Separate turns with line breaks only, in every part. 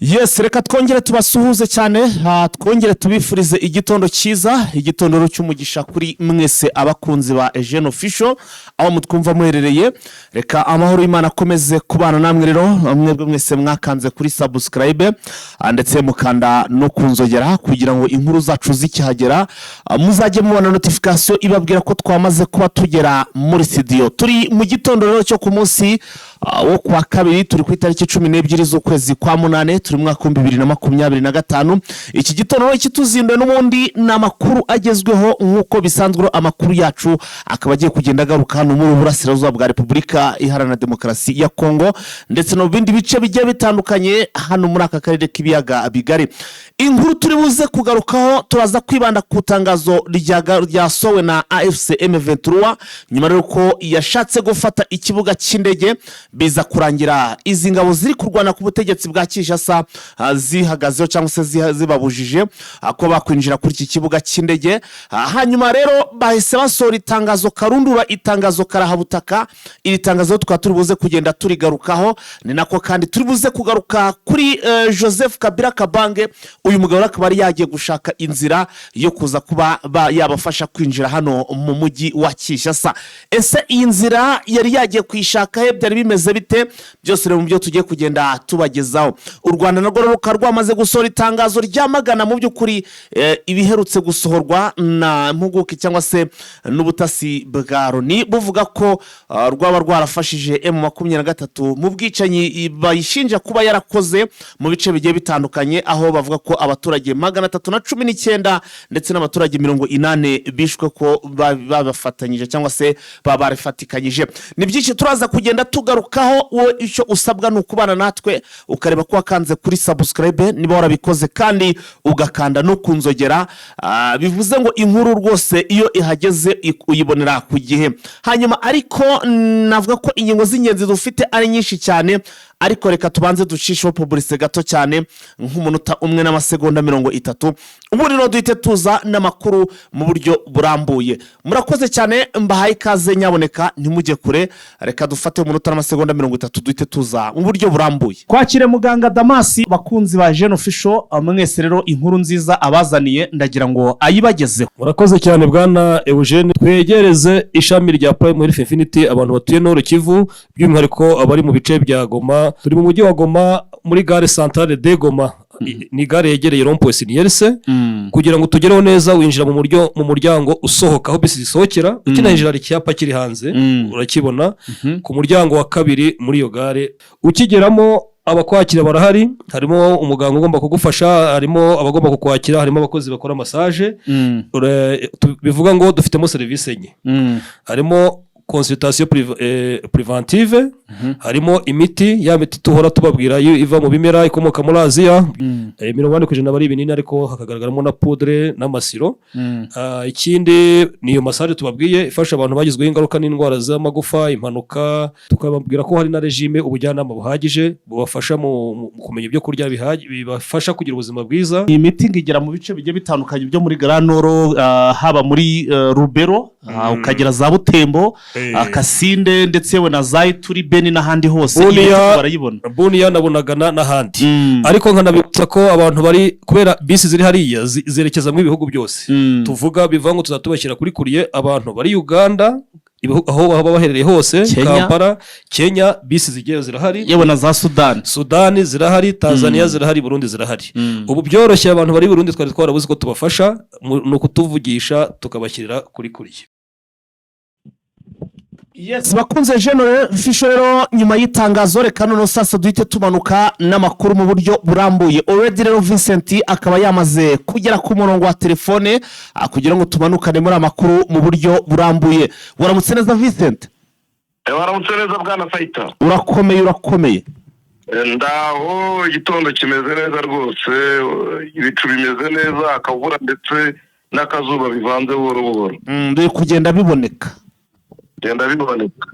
Yes, reka twongere tubasuhuze cyane, twongere tubifurize igitondo cyiza, igitondo cy'umugisha kuri mwese abakunzi ba Eugene Official aho mutwumva muherereye. Reka amahoro y'Imana akomeze kubana namwe. Rero mwebwe mwese mwakanze kuri subscribe, ndetse mukanda no ku nzogera kugira ngo inkuru zacu zikihagera, muzajye mubona notification ibabwira ko twamaze kuba tugera muri studio. Turi mu gitondo rero cyo ku munsi wo kuwa kabiri, turi ku itariki 12 z'ukwezi kwa munane, turi mu mwaka w'2025. Iki gitondo rero kituzinduye n'ubundi ni amakuru agezweho nk'uko bisanzwe. Amakuru yacu akaba agiye kugenda agaruka hano muri Burasirazuba bwa Repubulika Iharanira Demokarasi ya Kongo, ndetse no mu bindi bice bigiye bitandukanye hano muri aka karere k'Ibiyaga Bigari. Inkuru turi buze kugarukaho, turaza kwibanda ku itangazo ryasohowe na AFC M23 nyuma y'uko yashatse gufata ikibuga cy'indege, biza kurangira izi ngabo ziri kurwana ku butegetsi bwa Kinshasa zihagazeho cyangwa se zibabujije ko bakwinjira kuri iki kibuga cy'indege. Hanyuma rero bahise basohora itangazo karundura, itangazo karahabutaka. Iri tangazo tukaba turi buze kugenda turigarukaho. Ni nako kandi turi buze kugaruka kuri Joseph Kabila Kabange. Uyu mugabo akaba yari yagiye gushaka inzira yo kuza kuba yabafasha kwinjira hano mu mujyi wa Kinshasa. Ese iyi nzira yari yagiye kuyishaka he? Byari bimeze bite? Byose rero mu byo tugiye kugenda tubagezaho. U Rwanda narwo rukaba rwamaze gusohora itangazo ryamagana mu by'ukuri ibiherutse gusohorwa na mpuguke cyangwa se n'ubutasi bwa Loni, buvuga ko rwaba rwarafashije M23 mu bwicanyi bayishinja kuba yarakoze mu bice bigiye bitandukanye, aho bavuga ko abaturage 319 ndetse n'abaturage 80 bishwe, ko babafatanyije cyangwa se baba barifatikanyije. Ni byinshi turaza kugenda tugarukaho. Wowe icyo usabwa ni ukubana natwe, ukareba ko wakanze kuri subscribe niba warabikoze, kandi ugakanda no ku nzogera. Bivuze ngo inkuru rwose iyo ihageze uyibonera ku gihe. Hanyuma ariko navuga ko ingingo z'ingenzi dufite ari nyinshi cyane, ariko reka tubanze ducisheho publicité gato cyane, nk'umunota umwe n'amasegonda 30, ubundi rero duhite tuza n'amakuru mu buryo burambuye. Murakoze cyane, mbahaye ikaze. Nyaboneka ntimujye kure. Reka dufate umunota n'amasegonda 30, duhite tuza mu buryo burambuye. Twakire muganga Damasi. Bakunzi ba Jene Official mwese rero, inkuru nziza abazaniye ndagira ngo ayibagezeho.
Murakoze cyane, bwana Eugene. Twegereze ishami rya Prime Health Infinity abantu batuye Nord Kivu, by'umwihariko abari mu bice bya Goma. Turi mu mujyi wa Goma, muri gare centrale de Goma. Ni gare yegereye rond-point Siniyerse. Kugira ngo tugereho neza, winjira mu muryango usohoka aho bisi zisohokera. Ukinjira hari icyapa kiri hanze, urakibona, ku muryango wa kabiri muri iyo gare. Ukigeramo abakwakira barahari, harimo umuganga ugomba kugufasha, harimo abagomba kukwakira, harimo abakozi bakora massage. Bivuga ngo dufitemo serivisi enye: harimo consultation préventive, harimo imiti, ya miti tuhora tubabwira iyo iva mu bimera ikomoka muri Aziya, 80% aba ari ibinini, ariko hakagaragaramo na poudre n'ama sirop. Ikindi ni iyo massage tubabwiye ifasha abantu bagizweho ingaruka n'indwara z'amagufa, impanuka. Tukababwira ko hari na régime, ubujyanama buhagije bubafasha mu kumenya ibyo kurya bibafasha kugira ubuzima bwiza.
Iyi miti ngo igera mu bice bigiye bitandukanye byo muri Grand Nord, haba muri Lubero, ukagera za Butembo, Kasinde, ndetse yewe na za Ituri, Beni n'ahandi hose iyi
Buniya.
miti barayibona.
Buniya na Bunagana n'ahandi. Ariko nkanabibutsa ko abantu bari, kubera bisi ziri hariya zerekeza mu ibihugu byose tuvuga, bivuga ngo tuzaba tubashyira kuri courrier abantu bari Uganda, aho baba baherereye hose.
Kenya.
Kampala, Kenya, bisi zigiye zirahari.
Yewe na za Sudani.
Sudani zirahari, Tanzania zirahari, Burundi zirahari. Ubu byoroshye, abantu bari Burundi twari twarabuze ko tubafasha, ni ukutuvugisha tukabashyirira kuri courrier.
Yes, bakunze Jeno Official rero, nyuma y'itangazo reka noneho sasa duhite tumanuka n'amakuru mu buryo burambuye. Already rero Vincent akaba yamaze kugera ku murongo wa telefone, kugira ngo tumanukane muri amakuru mu buryo burambuye. Waramutse neza, Vincent?
Waramutse neza, bwana Fayita.
Urakomeye, urakomeye?
Ndaho, igitondo kimeze neza rwose, ibicu bimeze neza, akavura ndetse n'akazuba bivanze buhoro buhoro.
Biri kugenda biboneka.
Genda biboneka.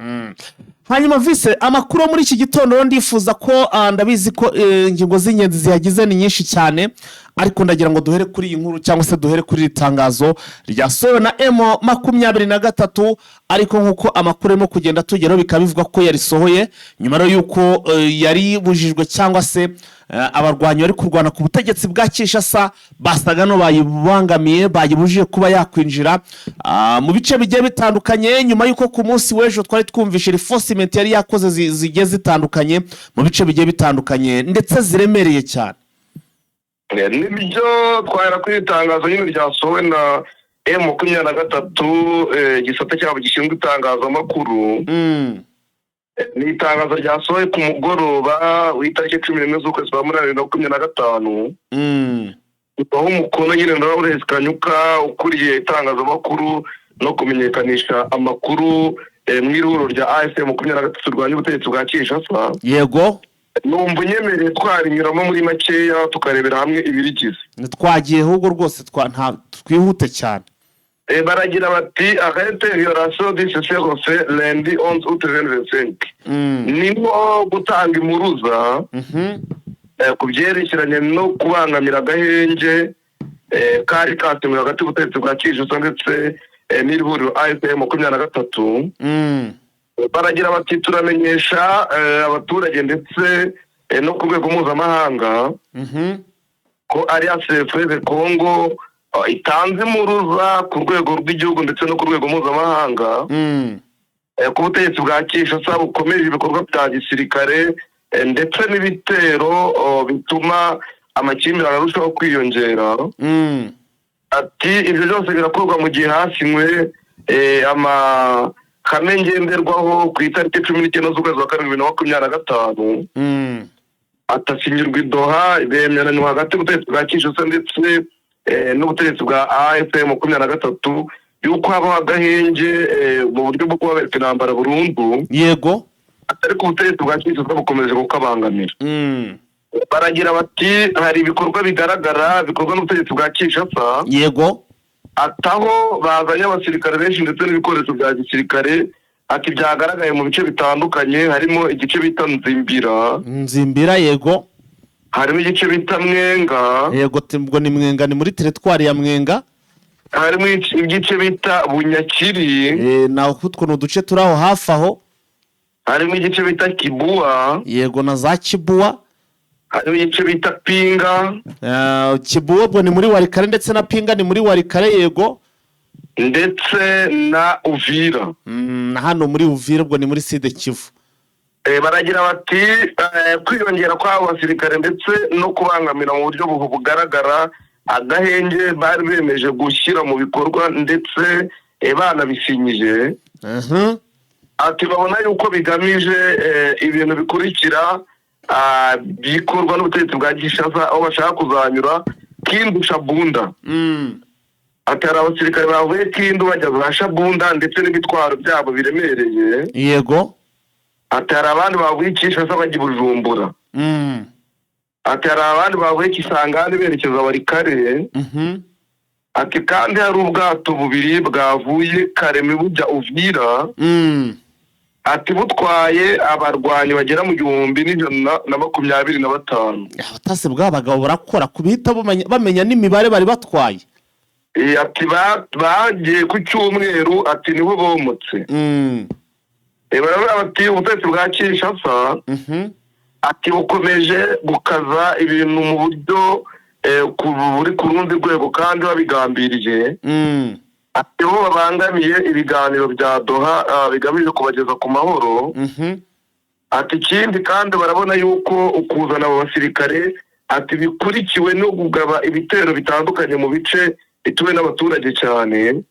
Hanyuma vise amakuru yo muri iki gitondo ndifuza ko ndabizi ko ingingo z'ingenzi zihagize ni nyinshi cyane, ariko ndagira ngo duhere kuri iyi nkuru cyangwa se duhere kuri iri tangazo ryasohowe na M23. Ariko nk'uko amakuru arimo kugenda tugeraho, bikaba bivugwa ko yarisohoye nyuma rero y'uko yari bujijwe cyangwa se abarwanyi bari kurwana ku butegetsi bwa Kinshasa basaga no bayibangamiye, bayibujije kuba yakwinjira mu bice bigiye bitandukanye, nyuma y'uko ku munsi w'ejo twari twumvishe reinforcement yari yakoze zigiye zitandukanye mu bice bigiye bitandukanye ndetse ziremereye cyane.
Nibyo, twahera kuri iri tangazo nyine ryasohowe na M23, igisata cyabo gishinzwe itangazamakuru. Ni itangazo ryasohowe ku mugoroba w'itariki 11 z'ukwezi kwa munani 2025, aho umukono nyine na Lawrence Kanyuka ukuriye itangazamakuru no kumenyekanisha amakuru mu ihuriro rya AFC 23 turwanya ubutegetsi bwa Kinshasa. Numva unyemereye twarinyuramo muri makeya, tukarebera hamwe ibirigize.
Twagiye ahubwo rwose, twihute cyane.
Baragira bati: "Arrête violation du cessez-le-feu lundi 11 août 2025." Nimo gutanga impuruza ku byerekeranye no kubangamira agahenge kari katemewe hagati y'ubutegetsi bwa Kinshasa ndetse n'iri huriro AFC 23. Baragira bati: "Turamenyesha abaturage ndetse no ku rwego mpuzamahanga ko Alliance Fleuve Congo itanze impuruza ku rwego rw'igihugu ndetse no ku rwego mpuzamahanga ko ubutegetsi bwa Kinshasa bukomeje ibikorwa bya gisirikare ndetse n'ibitero bituma amakimbirane arushaho kwiyongera." Ati: "Ibyo byose birakorwa mu gihe hasinywe amahame ngenderwaho ku itariki 19 z'ukwezi kwa karindwi 2025, atasinyirwa i Doha, bemeranywa hagati y'ubutegetsi bwa Kinshasa ndetse n'ubutegetsi bwa AFC 23 yuko habaho agahenge mu buryo bwo guhagarika intambara burundu, ariko ubutegetsi bwa Kinshasa bukomeje kukabangamira." Baragira bati: "Hari ibikorwa bigaragara bikorwa n'ubutegetsi bwa Kinshasa, ataho bazanye abasirikare benshi ndetse n'ibikoresho bya gisirikare." Ati: "Byagaragaye mu bice bitandukanye, harimo igice bita Nzimbira."
Nzimbira, yego.
Harimo igice bita Mwenga.
Yego, ubwo ni Mwenga, ni muri teritwari ya Mwenga.
Harimo igice bita Bunyakiri.
Naho utwo ni uduce turi aho hafi aho.
Harimo igice bita Kibuwa.
Yego, na za Kibuwa.
Harimo igice bita Pinga.
Kibuwa ubwo ni muri Walikale, ndetse na Pinga ni muri Walikale, yego.
Ndetse na Uvira.
Na hano muri Uvira, ubwo ni muri Sud Kivu.
Baragira bati: "Kwiyongera kw'abo basirikare ndetse no kubangamira mu buryo bugaragara agahenge bari bemeje gushyira mu bikorwa ndetse banabisinyije." Ati: "Babona yuko bigamije ibintu bikurikira bikorwa n'ubutegetsi bwa Kinshasa, aho bashaka kuzanyura Kindu Shabunda." Ati: "Hari abasirikare bavuye Kindu bajya za Shabunda ndetse n'ibitwaro byabo biremereye." Ati: "Hari abandi bavuye Kinshasa bajya i Bujumbura." Ati: "Hari abandi bavuye Kisangani berekeza Walikale." Ati: "Kandi hari ubwato bubiri bwavuye Kalemie bujya Uvira." Ati: "Butwaye abarwanyi bagera mu 1125."
Abatasi bw'abagabo barakora ku bihita bamenya n'imibare bari batwaye.
Ati: "Bagiye ku cyumweru," ati "niho bomotse." Baravuga bati: "Ubutegetsi bwa Kinshasa," ati "bukomeje gukaza ibintu mu buryo buri ku rundi rwego kandi babigambiriye." Ati: "Bo babangamiye ibiganiro bya Doha bigamije kubageza ku mahoro." Ati: "Ikindi kandi barabona yuko ukuzana abo basirikare," ati "bikurikiwe no kugaba ibitero bitandukanye mu bice bituwe n'abaturage cyane."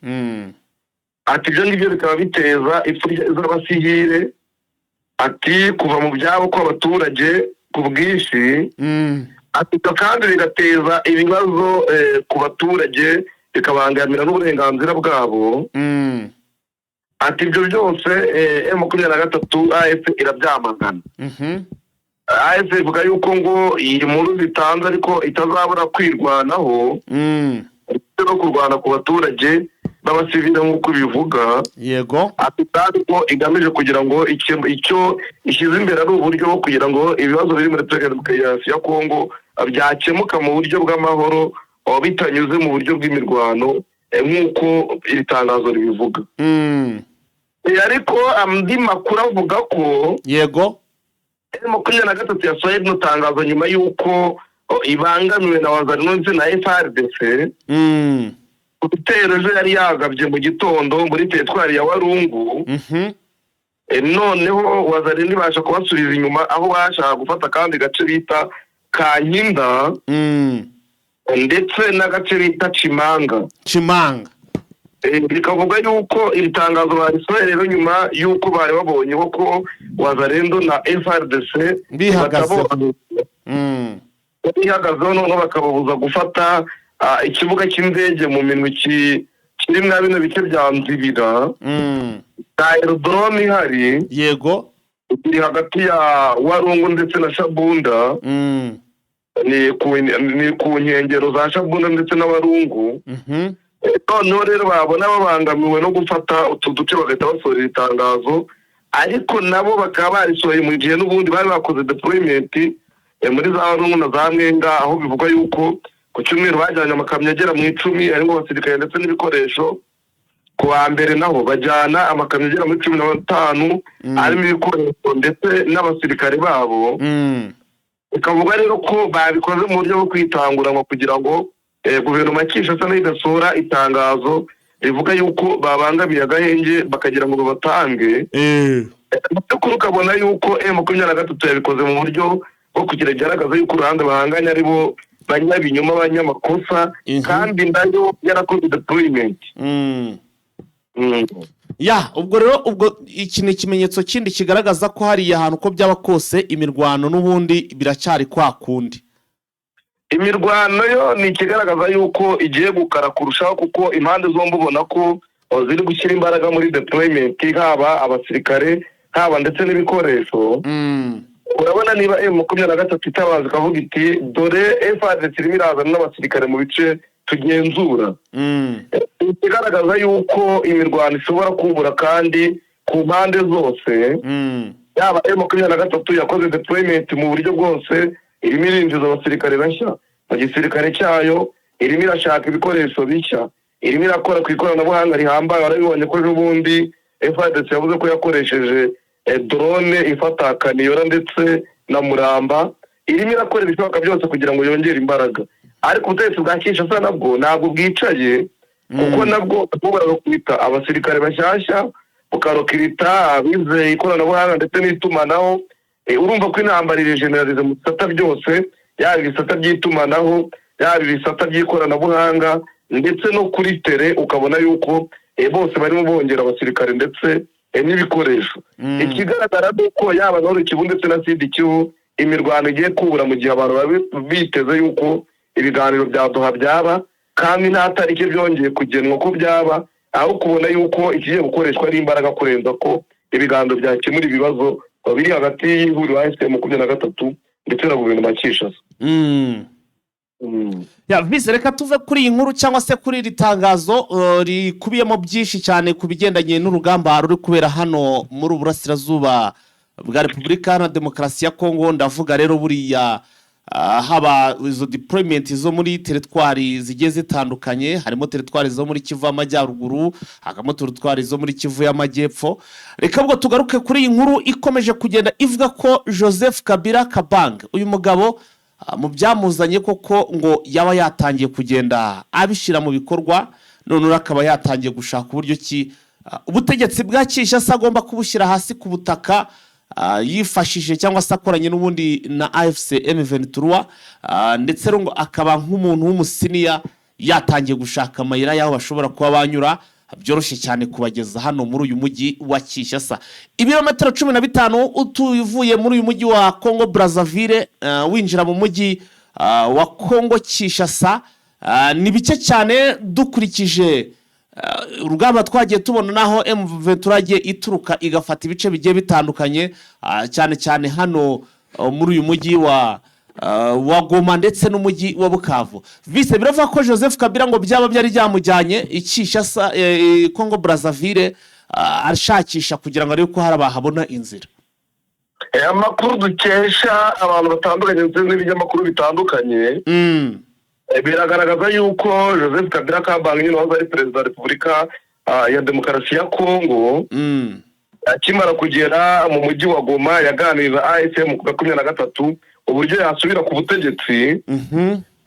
Ati: "Ibyo ngibyo bikaba biteza ipfu z'abasivile," ati "kuva mu byabo kw'abaturage ku bwinshi." Ati: "Ibyo kandi bigateza ibibazo ku baturage, bikabangamira n'uburenganzira bwabo." Ati: "Ibyo byose M23 AFC irabyamagana." AFC ivuga yuko ngo iyi nkuru zitanze ariko itazabura kwirwanaho. No kurwana ku baturage b'abasivile nk'uko bivuga. Ati kandi ko igamije kugira ngo icyo ishyize imbere ari uburyo bwo kugira ngo ibibazo biri muri Repubulika ya Demokarasi ya Kongo byakemuka mu buryo bw'amahoro, bitanyuze mu buryo bw'imirwano, nk'uko iri tangazo ribivuga. Ariko andi makuru avuga ko M23 yasohoye rino tangazo nyuma y'uko ibangamiwe na Wazalendo ndetse na FARDC ku bitero ejo yari yagabye mu gitondo muri teritwari ya Warungu. Noneho Wazalendo ibasha kubasubiza inyuma aho bashaka gufata akandi gace bita Kankinda ndetse n'agace bita Cimanga.
Cimanga.
Bikavuga yuko iri tangazo barisohoye rero nyuma y'uko bari babonye ko Wazalendo na FARDC
Bihagazeho.
Bihagazeho, noneho bakababuza gufata ikibuga cy'indege mu minwe kiri mwa bino bice bya Nzibira na aerodrome ihari iri hagati ya Warungu ndetse na Shabunda. Ni ku nkengero za Shabunda ndetse na Warungu. Noneho rero babona babangamiwe no gufata utu duce, bagahita basohora iri tangazo, ariko nabo bakaba barisohoye mu gihe n'ubundi bari bakoze deployment muri za Warungu na za Mwenga, aho bivugwa yuko ku cyumweru bajyanye amakamyo agera mu 10 arimo abasirikare ndetse n'ibikoresho. Ku wa mbere naho bajyana amakamyo agera muri 15 arimo ibikoresho ndetse n'abasirikare babo. Bikavuga rero ko babikoze mu buryo bwo kwitanguranwa kugira ngo guverinoma ya Kinshasa nayo idasohora itangazo rivuga yuko babangamiye agahenge bakagira ngo babatange. Mu by'ukuri ukabona yuko M23 yabikoze mu buryo bwo kugira igaragaza yuko uruhande bahanganye ari bo banyabinyoma, abanyamakosa, kandi nayo yarakoze deployment.
Ya, ubwo rero ubwo iki ni ikimenyetso kindi kigaragaza ko hariya hantu, uko byaba kose, imirwano n'ubundi biracyari kwa kundi.
Imirwano yo ni ikigaragaza yuko igiye gukara kurushaho, kuko impande zombi ubona ko ziri gushyira imbaraga muri deployment, haba abasirikare, haba ndetse n'ibikoresho. Urabona niba M23 itabaza ikavuga iti: "Dore FARDC irimo irazana n'abasirikare mu bice tugenzura," ikigaragaza yuko imirwano ishobora kubura kandi ku mpande zose. Yaba M23 yakoze deployment mu buryo bwose, irimo irinjiza abasirikare bashya mu gisirikare cyayo, irimo irashaka ibikoresho bishya, irimo irakora ku ikoranabuhanga rihambaye. Warabibonye ko ejobundi FARDC yavuze ko yakoresheje drone ifata Kaniyora ndetse na Muramba. Irimo irakora ibishoboka byose kugira ngo yongere imbaraga, ariko ubutegetsi bwa Kinshasa nabwo ntabwo bwicaye, kuko nabwo burarecruita abasirikare bashyashya, bukarecruita abize ikoranabuhanga ndetse n'itumanaho. Urumva ko intambara iregeneralize mu bisata byose, yaba ibisata by'itumanaho, yaba ibisata by'ikoranabuhanga, ndetse no kuri terrain ukabona yuko bose barimo bongera abasirikare ndetse n'ibikoresho. Ikigaragara ni uko yaba Nord Kivu ndetse na Sud Kivu imirwano igiye kubura mu gihe abantu bari biteze yuko ibiganiro bya Doha byaba, kandi nta tariki byongeye kugenwa ko byaba, aho kubona yuko ikigiye gukoreshwa ari imbaraga kurenza ko ibiganiro byakemura ibibazo biri hagati y'ihuriro AFC 23 ndetse na guverinoma ya Kinshasa.
Ya vise, reka tuve kuri iyi nkuru cyangwa se kuri iri tangazo rikubiyemo byinshi cyane ku bigendanye n'urugamba ruri kubera hano muri Uburasirazuba bwa Repubulika Iharanira Demokarasi ya Kongo. Ndavuga rero buriya haba izo deployment zo muri teritwari zigiye zitandukanye, harimo teritwari zo muri Kivu y'Amajyaruguru, hakabamo teritwari zo muri Kivu y'Amajyepfo. Reka ubwo tugaruke kuri iyi nkuru ikomeje kugenda ivuga ko Joseph Kabila Kabange, uyu mugabo, mu byamuzanye koko ngo yaba yatangiye kugenda abishyira mu bikorwa, none akaba yatangiye gushaka uburyo ki ubutegetsi bwa Kinshasa agomba kubushyira hasi ku butaka, yifashishije cyangwa se akoranye n'ubundi na AFC M23, ndetse rero ngo akaba nk'umuntu w'umusiniya yatangiye gushaka amayira y'aho bashobora kuba banyura byoroshye cyane kubageza hano muri uyu mujyi wa Kinshasa, ibirometero 15 utuvuye muri uyu mujyi wa Congo Brazzaville, winjira mu mujyi wa Congo Kinshasa. Ni bike cyane dukurikije urugamba twagiye tubona naho M23 yagiye ituruka igafata ibice bigiye bitandukanye, cyane cyane hano muri uyu mujyi wa wa Goma ndetse n'umujyi wa Bukavu. Vise, biravuga ko Joseph Kabila ngo byaba byari byamujyanye i Kinshasa, Congo Brazzaville, ashakisha kugira ngo arebe ko hari abahabona inzira.
Amakuru dukesha abantu batandukanye ndetse n'ibinyamakuru bitandukanye, biragaragaza yuko Joseph Kabila Kabange nyine wahoze ari perezida wa Repubulika ya Demokarasi ya Kongo, akimara kugera mu mujyi wa Goma yaganiriza AFC M 23 uburyo yasubira ku butegetsi.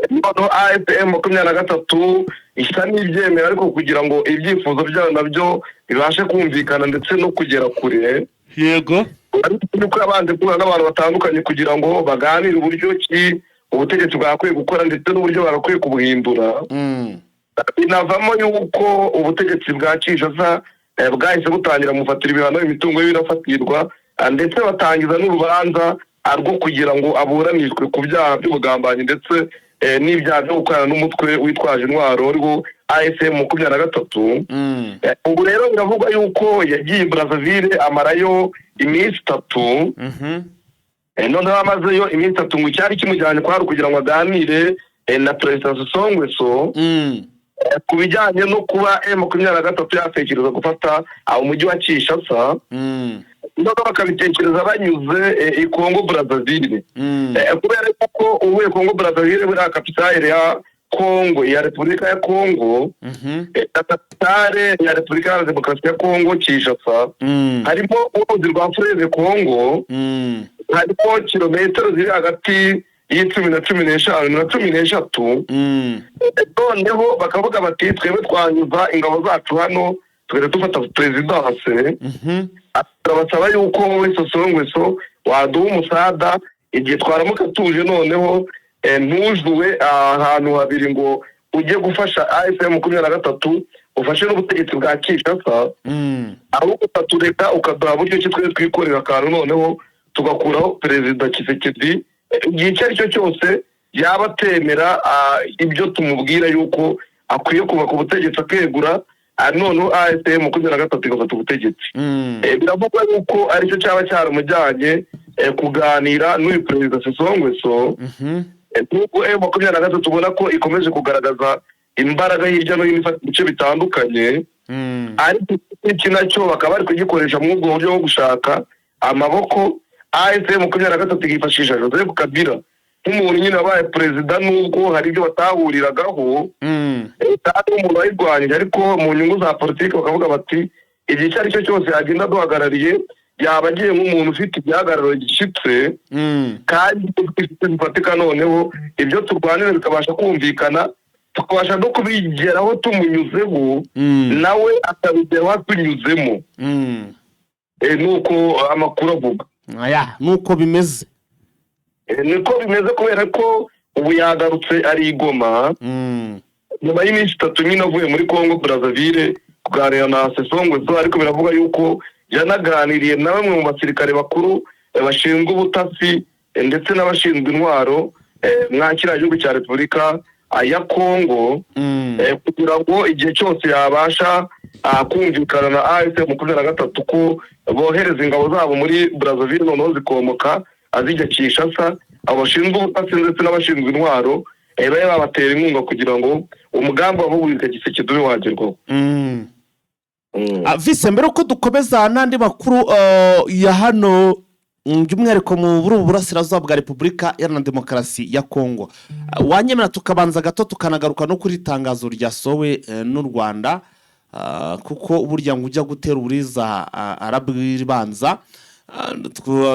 Noneho AFC M 23 isa n'ibyemera, ariko kugira ngo ibyifuzo byayo nabyo bibashe kumvikana ndetse no kugera kure, ariko nuko yabanje guhura n'abantu batandukanye kugira ngo baganire uburyo ki ubutegetsi bwakwiye gukora ndetse n'uburyo bagakwiye kubuhindura. Binavamo yuko ubutegetsi bwa Kinshasa bwahise butangira mufatira ibihano, imitungo ye irafatirwa, ndetse batangiza n'urubanza rwo kugira ngo aburanishwe ku byaha by'ubugambanyi ndetse n'ibyaha byo gukorana n'umutwe witwaje intwaro ariwo AFC M 23. Ubu rero biravugwa yuko yagiye i Brazzaville amarayo iminsi 3. Noneho amazeyo iminsi 3, ngo icyari kimujyanye kwari ukugira ngo aganire na Perezida Sassou Nguesso ku bijyanye no kuba M 23 yatekereza gufata umujyi wa Kinshasa, noneho bakabitekereza banyuze i Congo Brazzaville. Kubera ko uvuye Congo Brazzaville, buriya capitale ya Congo, ya Repubulika ya Congo, na capitale ya Repubulika ya Demokarasi ya Congo Kinshasa, harimo uruzi rwa Fleuve Congo, harimo kilometero ziri hagati y'icumi na 15 na 13. Noneho bakavuga bati: "Twebwe twanyuza ingabo zacu hano tugahita dufata perezidanse." Turabasaba yuko wowe Sassou Nguesso waduha umusada igihe twaramuka tuje, noneho ntujuwe ahantu habiri ngo ujye gufasha AFC M 23, ufashe n'ubutegetsi bwa Kinshasa, ahubwo ukatureka ukaduha buryo ki twe twikorera akantu, noneho tugakuraho Perezida Tshisekedi igihe icyo ari cyo cyose yaba atemera ibyo tumubwira yuko akwiye kuva ku butegetsi akegura, noneho AFC M 23 igafata ubutegetsi. Biravugwa yuko aricyo cyaba cyaramujyanye kuganira n'uyu Perezida Sassou Nguesso. Nubwo M 23 ubona ko ikomeje kugaragaza imbaraga hirya no hino, ifata ibice bitandukanye, ariko iki nacyo bakaba bari kugikoresha muri ubwo buryo bwo gushaka amaboko. AFC M 23 ikifashisha Joseph Kabila nk'umuntu nyine wabaye perezida, nubwo hari ibyo batahuriragaho, kandi umuntu wayirwanyije, ariko mu nyungu za politiki bakavuga bati: "Igihe icyo ari cyo cyose yagenda aduhagarariye, yaba agiye nk'umuntu ufite igihagararo gishyitse kandi ufite bifatika, noneho ibyo turwanira bikabasha kumvikana, tukabasha no kubigeraho tumunyuzeho, nawe akabigeraho atunyuzemo." Nuko amakuru avuga.
Aya nuko bimeze.
Niko bimeze, kubera ko ubu yagarutse ari i Goma nyuma y'iminsi 3 nyine avuye muri Congo Brazzaville kuganira na Sassou Nguesso. Ariko biravuga yuko yanaganiriye na bamwe mu basirikare bakuru bashinzwe ubutasi ndetse n'abashinzwe intwaro mwa kiriya gihugu cya Repubulika ya Congo, kugira ngo igihe cyose yabasha kumvikana na AFC 23 ko bohereza ingabo zabo muri Brazzaville, noneho zikomoka zijya Kinshasa, abo bashinzwe ubutasi ndetse n'abashinzwe intwaro babe babatera inkunga kugira ngo umugambi wahubulika Tshisekedi ube wagerwaho.
Vise, mbere uko dukomeza n'andi makuru ya hano, by'umwihariko muri ubu burasirazuba bwa Repubulika Iharanira Demokarasi ya Kongo, wanyemera tukabanza gato tukanagaruka no kuri itangazo ryasohowe n'u Rwanda, kuko burya ngo ujya gutera uburiza arabwibanza.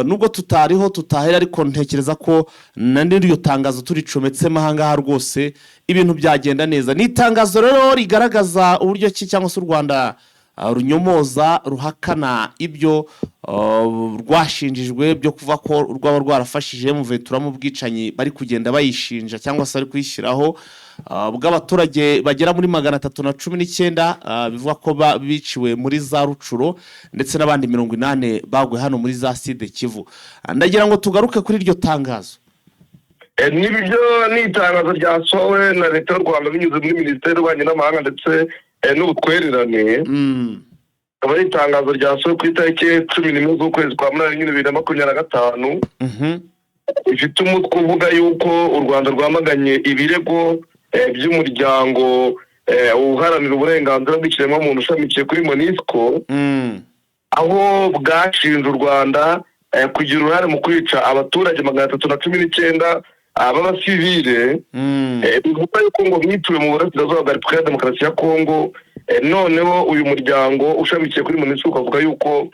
Nubwo tutariho tutahera, ariko ntekereza ko na n'iryo tangazo turicometsemo ahangaha rwose ibintu byagenda neza. Ni itangazo rero rigaragaza uburyo ki cyangwa se u Rwanda runyomoza, ruhakana ibyo rwashinjijwe byo kuva ko rwaba rwarafashije M23 mu bwicanyi bari kugenda bayishinja cyangwa se bari kuyishyiraho, bw'abaturage bagera muri 319, bivuga ko biciwe muri za Rutshuru, ndetse n'abandi 80 baguye hano muri za Sud Kivu. Ndagira ngo tugaruke kuri iryo tangazo.
Nibyo, ni itangazo ryasohowe na Leta y'u Rwanda binyuze muri Minisiteri y'Ububanyi n'Amahanga ndetse n'Ubutwererane. Akaba ari itangazo ryasohowe ku itariki 11 z'ukwezi kwa munani nyine 2025. Ifite umutwe uvuga yuko u Rwanda rwamaganye ibirego by'umuryango uharanira uburenganzira bw'ikiremwamuntu ushamikiye kuri MONUSCO, aho bwashinje u Rwanda kugira uruhare mu kwica abaturage 319 b'abasivile, bivugwa yuko ngo biciwe mu burasirazuba bwa Repubulika ya Demokarasi ya Kongo. Noneho uyu muryango ushamikiye kuri MONUSCO ukavuga yuko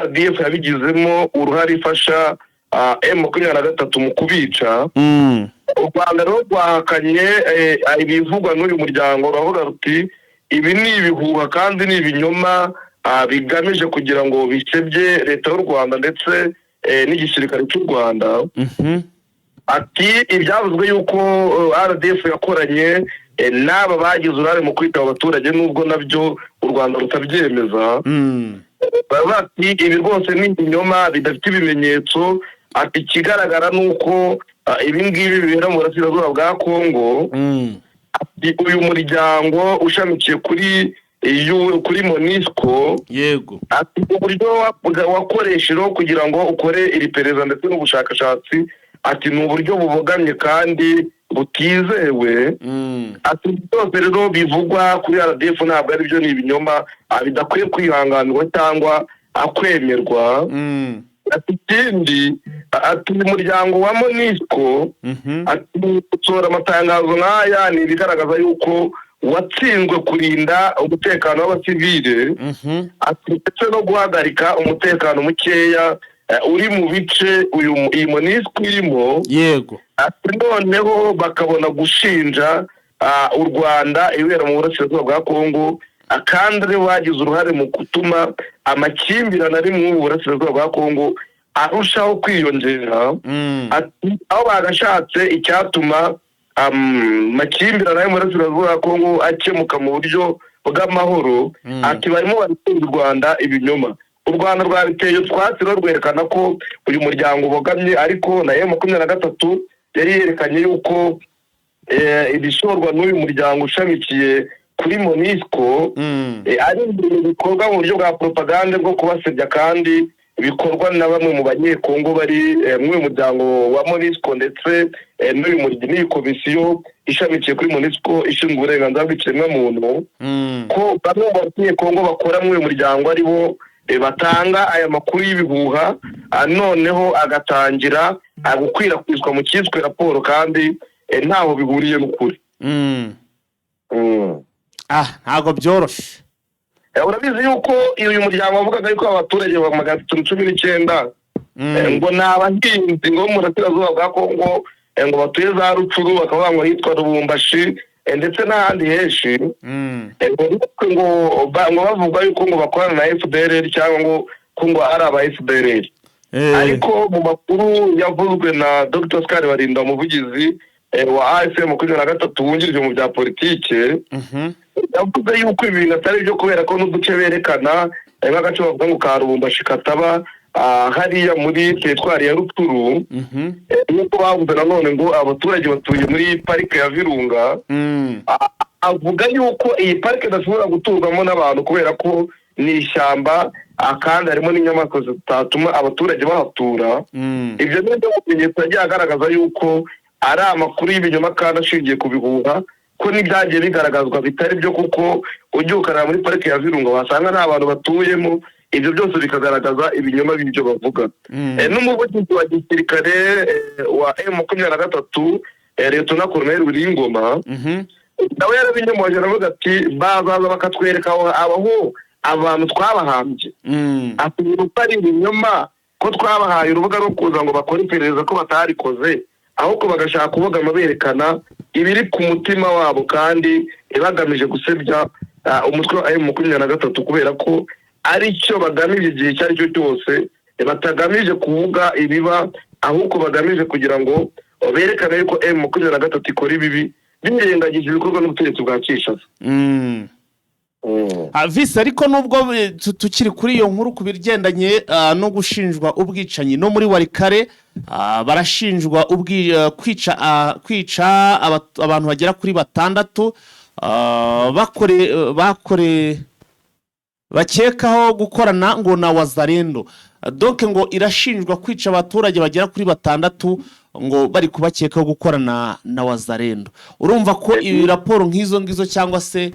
RDF yabigizemo uruhare ifasha M23 mu kubica. U Rwanda rero rwahakanye ibivugwa n'uyu muryango, ruravuga ruti: "Ibi ni ibihuha kandi ni ibinyoma bigamije kugira ngo bisebye leta y'u Rwanda ndetse n'igisirikare cy'u Rwanda." Ati ibyavuzwe yuko RDF yakoranye n'aba bagize uruhare mu kwita abaturage, nubwo nabyo u Rwanda rutabyemeza, baravuga bati: "Ibi rwose ni ibinyoma bidafite ibimenyetso." Ati ikigaragara ni uko ibi ngibi bibera mu burasirazuba bwa Kongo. Ati uyu muryango ushamikiye kuri MONUSCO, ati uburyo wakoreshejeho kugira ngo ukore iri perereza ndetse n'ubushakashatsi, ati ni uburyo bubogamye kandi butizewe. Ati byose rero bivugwa kuri RDF ntabwo ari byo, ni ibinyoma bidakwiye kwihanganirwa cyangwa kwemerwa. Ati ikindi, ati uyu muryango wa MONUSCO, ati gusohora amatangazo nk'aya ni ibigaragaza yuko watsinzwe kurinda umutekano w'abasivile, ati ndetse no guhagarika umutekano mukeya uri mu bice iyi MONUSCO irimo. Ati noneho bakabona gushinja u Rwanda ibera mu burasirazuba bwa Kongo, kandi aribo bagize uruhare mu gutuma amakimbirane ari mu burasirazuba bwa Kongo arushaho kwiyongera. Ati aho bagashatse icyatuma amakimbirane ari mu burasirazuba bwa Kongo akemuka mu buryo bw'amahoro, ati barimo baratera u Rwanda ibinyoma. U Rwanda rwabiteye utwatsi rero, rwerekana ko uyu muryango ubogamye, ariko na M23 yari yerekanye yuko ibishorwa n'uyu muryango ushamikiye kuri MONUSCO ari ibintu bikorwa mu buryo bwa propagande bwo kubasebya, kandi bikorwa na bamwe mu Banyekongo bari muri uyu muryango wa MONUSCO ndetse n'uyu n'iyi komisiyo ishamikiye kuri MONUSCO ishinzwe uburenganzira bw'ikiremwamuntu, ko bamwe mu Banyekongo bakora muri uyu muryango ari bo batanga aya makuru y'ibihuha, noneho agatangira gukwirakwizwa mu cyiswe raporo kandi ntaho bihuriye n'ukuri.
Ntabwo byoroshye.
Urabizi yuko uyu muryango wavugaga yuko abaturage ba 319 ngo ni abahinzi ngo bo mu burasirazuba bwa Kongo, ngo batuye za Rutshuru, bakavuga ngo hitwa Rubumbashi, ndetse n'ahandi henshi, ngo bavuga yuko ngo bakorana na FDLR cyangwa ngo ko ngo ari aba FDLR. Ariko mu makuru yavuzwe na Dr Oscar Barinda, umuvugizi wa AFC 23 wungirije mu bya politike, yavuze yuko ibintu atari byo, kubera ko n'uduce berekana, nk'agace bavuga ngo ka Rubumbashi kataba hariya muri teritwari ya Rutshuru. Nk'uko bavuze nanone ngo abaturage batuye muri parike ya Virunga, avuga yuko iyi parike idashobora guturwamo n'abantu kubera ko ni ishyamba, kandi harimo n'inyamaswa zitatuma abaturage bahatura. Ibyo ni byo bimenyetso yagiye agaragaza yuko ari amakuru y'ibinyoma kandi ashingiye ku bihuha, ko n'ibyagiye bigaragazwa bitari byo, kuko ugiye ukareba muri parike ya Virunga wasanga nta bantu batuyemo. Ibyo byose bikagaragaza ibinyoma by'ibyo bavuga. N'umuvugizi wa gisirikare wa M23, Liyetona Koloneli Willy Ngoma, nawe yarabinyomoje, aravuga ati bazaza bakatwereka aho abantu twabahambye. Ati ko ari ibinyoma, ko twabahaye urubuga rwo kuza ngo bakore iperereza, ko batarikoze, ahubwo bagashaka kubogama berekana ibiri ku mutima wabo kandi bagamije gusebya umutwe wa M23, kubera ko ari cyo bagamije igihe icyo ari cyo cyose. Batagamije kuvuga ibiba, ahubwo bagamije kugira ngo berekane yuko M23 ikora ibibi, birengagije ibikorwa n'ubutegetsi bwa Kinshasa.
Visi, ariko nubwo tukiri kuri iyo nkuru ku bigendanye no gushinjwa ubwicanyi no muri Walikale, barashinjwa kwica abantu bagera kuri batandatu, bakore bakekaho gukorana ngo na Wazalendo. Donc ngo irashinjwa kwica abaturage bagera kuri batandatu. ngo bari kubakekaho gukorana na Wazalendo. Urumva ko ibi raporo nk'izo ngizo cyangwa se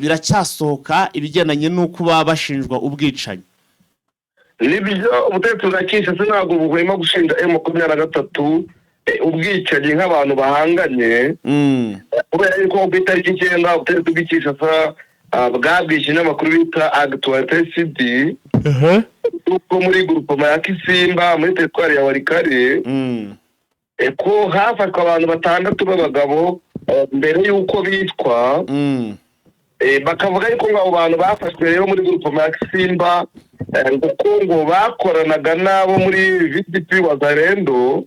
biracyasohoka ibigendanye n'uko baba bashinjwa ubwicanyi.
Nibyo, ubutegetsi bwa Kinshasa ntabwo buhwema gushinja M23 ubwicanyi nk'abantu bahanganye, kubera yuko ku itariki 9 ubutegetsi bw'i Kinshasa bwabwiye ikinyamakuru bita Actualité CD yuko muri groupement ya Kisimba, muri teritwari ya Walikale, ko hafashwe abantu batandatu b'abagabo mbere y'uko bicwa. Bakavuga yuko ngo abo bantu bafashwe rero muri groupement ya Kisimba, ngo ko ngo bakoranaga n'abo muri VDP Wazalendo,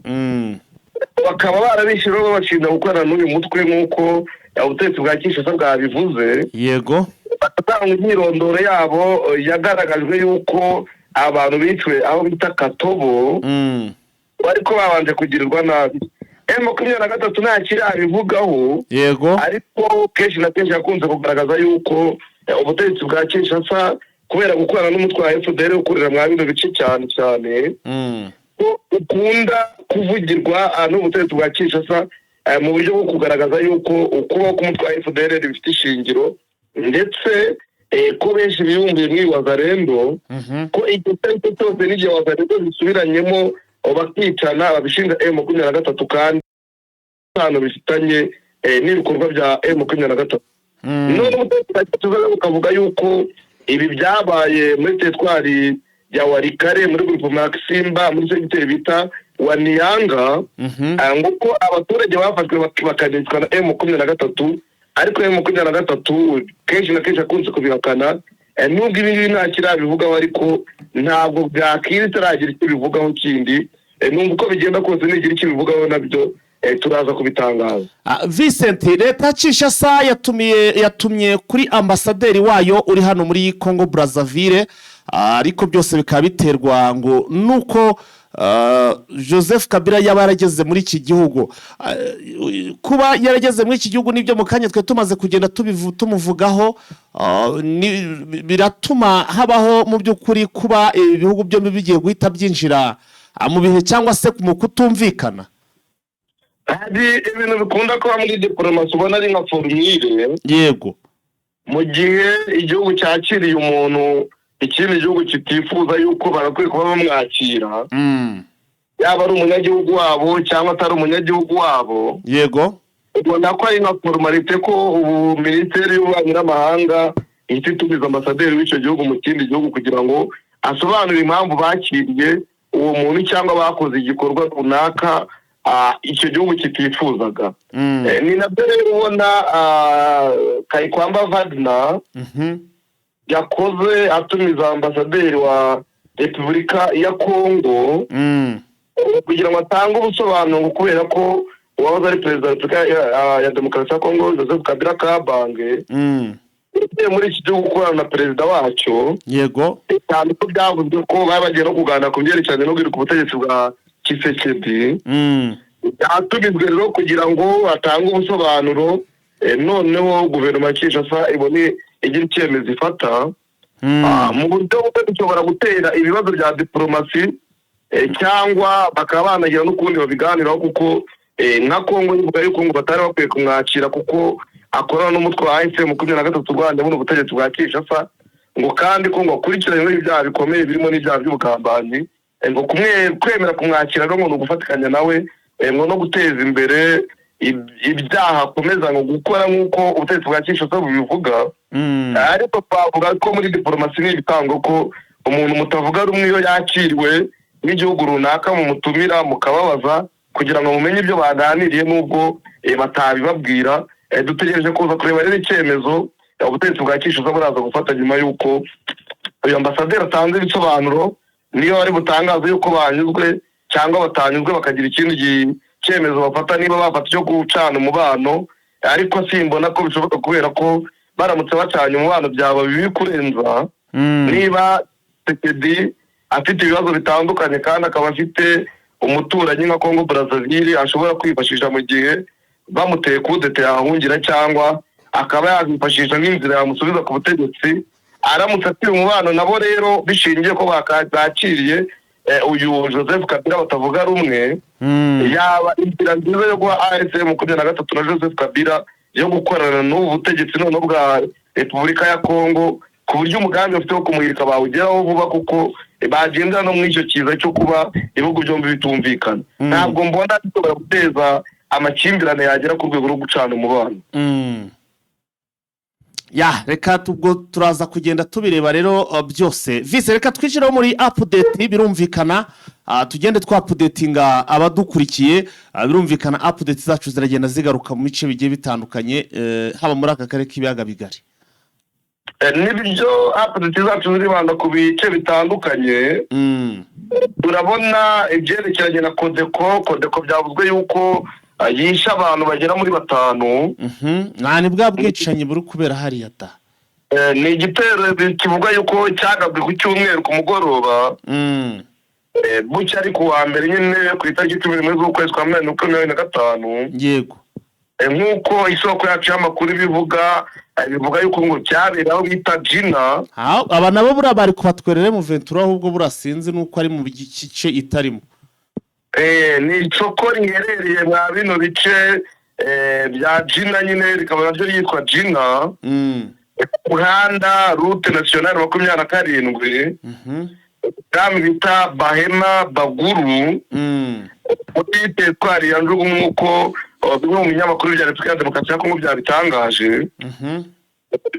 bakaba barabishe rero babashinja gukorana n'uyu mutwe, nk'uko ubutegetsi bwa Kinshasa bwabivuze. Bagatanga imyirondoro yabo, yagaragajwe yuko abantu biciwe aho bita Katobo, ariko babanje kugirirwa nabi. M23 nta kirabivugaho, ariko kenshi na kenshi yakunze kugaragaza yuko ubutegetsi bwa Kinshasa, kubera gukorana n'umutwe wa FDLR ukorera mwa bino bice cyane cyane, ko ukunda kuvugirwa n'ubutegetsi bwa Kinshasa mu buryo bwo kugaragaza yuko ukubaho k'umutwe wa FDLR bifite ishingiro, ndetse ko benshi bibumbiye muri Wazalendo, ko igihe icyo ari cyo cyose n'igihe Wazalendo zisubiranyemo bakicana babishinja M23, kandi isano bifitanye n'ibikorwa bya M23. None ubutegetsi bwa Kinshasa bukavuga yuko ibi byabaye muri teritwari ya Walikale, muri groupement ya Kisimba, muri segiteri bita Waniyanga, ngo ko abaturage bafashwe bakanicwa na M23, ariko M23 kenshi na kenshi akunze kubihakana. Nubwo ibi ngibi nta kirabivugaho, ariko ntabwo bwakira itaragira icyo bivugaho kindi. Numva uko bigenda kose, nigira icyo bivugaho nabyo turaza kubitangaza.
Vincent, leta ya Kinshasa yatumye kuri ambasaderi wayo uri hano muri Congo Brazzaville, ariko byose bikaba biterwa ngo nuko Joseph Kabila yaba yarageze muri iki gihugu. Kuba yarageze muri iki gihugu, nibyo mu kanya twe tumaze kugenda tumuvugaho, biratuma habaho mu by'ukuri kuba ibihugu byombi bigiye guhita byinjira mu bihe cyangwa se mu kutumvikana.
Hari ibintu bikunda kuba muri diporomasi ubona ari nka formule. Mu gihe igihugu cyakiriye umuntu ikindi gihugu kitifuza yuko bagakwiye kuba bamwakira, yaba ari umunyagihugu wabo cyangwa atari umunyagihugu wabo, ubona ko ari nka formalité ko ubu minisiteri y'ububanyi n'amahanga ihita itumiza ambasaderi w'icyo gihugu mu kindi gihugu kugira ngo asobanure impamvu bakiriye uwo muntu cyangwa bakoze igikorwa runaka icyo gihugu kitifuzaga. Ni nabyo rero ubona Kayikwamba Wagner yakoze atumiza ambasaderi wa Repubulika ya Kongo kugira ngo atange ubusobanuro, kubera ko uwahoze ari perezida wa Repubulika ya Demokarasi ya Kongo, Joseph Kabila Kabange, yagiye muri iki gihugu gukorana na perezida wacyo, cyane ko byavuzwe ko bari bagiye no kuganira ku byerekeranye no guhirika ubutegetsi bwa Tshisekedi. Yatumijwe rero kugira ngo atange ubusobanuro, noneho guverinoma ya Kinshasa ibone igira icyemezo ifata. Mu buryo bumwe bishobora gutera ibibazo bya diporomasi, cyangwa bakaba banagira n'ukundi babiganiraho, kuko nka Kongo ivuga yuko ngo batari bakwiye kumwakira kuko akorana n'umutwe wa AFC 23 urwanya buno butegetsi bwa Kinshasa, ngo kandi ko ngo akurikiranyweho ibyaha bikomeye birimo n'ibyaha by'ubugambanyi. Ngo kwemera kumwakira rero ngo ni ugufatikanya nawe, ngo no guteza imbere ibyaha akomeza ngo gukora, nk'uko ubutegetsi bwa Kinshasa bubivuga. Ariko twavuga ko muri diporomasi ni ibitango ko umuntu mutavuga rumwe iyo yakiriwe n'igihugu runaka mumutumira mukababaza kugira ngo mumenye ibyo baganiriye, n'ubwo batabibabwira. Dutegereje kuza kureba rero icyemezo ubutegetsi bwa Kinshasa buraza gufata nyuma y'uko uyu ambasaderi atanze ibisobanuro, niyo bari butangaze yuko banyuzwe cyangwa batanyuzwe, bakagira ikindi cyemezo bafata, niba bafata icyo gucana umubano. Ariko simbona ko bishoboka, kubera ko baramutse bacanye umubano byaba bibi kurenza. Niba Tshisekedi afite ibibazo bitandukanye kandi akaba afite umuturanyi nka Congo Brazzaville ashobora kwifashisha mu gihe bamuteye kudeta yahungira, cyangwa akaba yakwifashisha nk'inzira yamusubiza ku butegetsi aramutse ateye umubano nabo, rero bishingiye ko bakiriye Uyu Joseph Kabila batavuga rumwe, yaba inzira nziza yo guha AFC 23 na Joseph Kabila yo gukorana n'ubu butegetsi noneho bwa Repubulika ya Kongo, ku buryo umugambi bafite wo kumuhirika bawugeraho vuba, kuko bagendera no muri icyo kiza cyo kuba ibihugu byombi bitumvikana. Ntabwo mbona bishobora guteza amakimbirane yagera ku rwego rwo gucana umubano.
Ya, reka ubwo turaza kugenda tubireba rero byose vise. Reka twinjireho muri update. Birumvikana, tugende twaupdatinga abadukurikiye. Birumvikana update zacu ziragenda zigaruka mu bice bigiye bitandukanye, haba muri aka karere k'ibiyaga bigari.
Nibyo, update zacu ziribanda ku bice bitandukanye. Turabona ibyerekeranye na Codeco. Codeco byavuzwe yuko yishe abantu bagera muri batanu.
Nta ni bwa bwicanyi buri kubera hariya da.
Ni igitero kivuga yuko cyagabwe ku cyumweru ku mugoroba, bucya ari ku wa mbere nyine, ku itariki 11 z'ukwezi kwa munani, 2025. Nk'uko isoko yacu y'amakuru ibivuga, bivuga yuko ngo cyabereye aho bita Jina.
Aba nabo buriya bari kubatwerere mu ventura, ahubwo buriya sinzi nuko ari mu gice itarimo.
Ni isoko riherereye mwa bino bice bya Jina nyine, rikaba naryo ryitwa Jina, umuhanda route nationale 27, ubwami bita Bahema Baguru, muri teritwari ya Njugu, nk'uko bimwe mu binyamakuru bya Repubulika ya Demokarasi ya Kongo byabitangaje.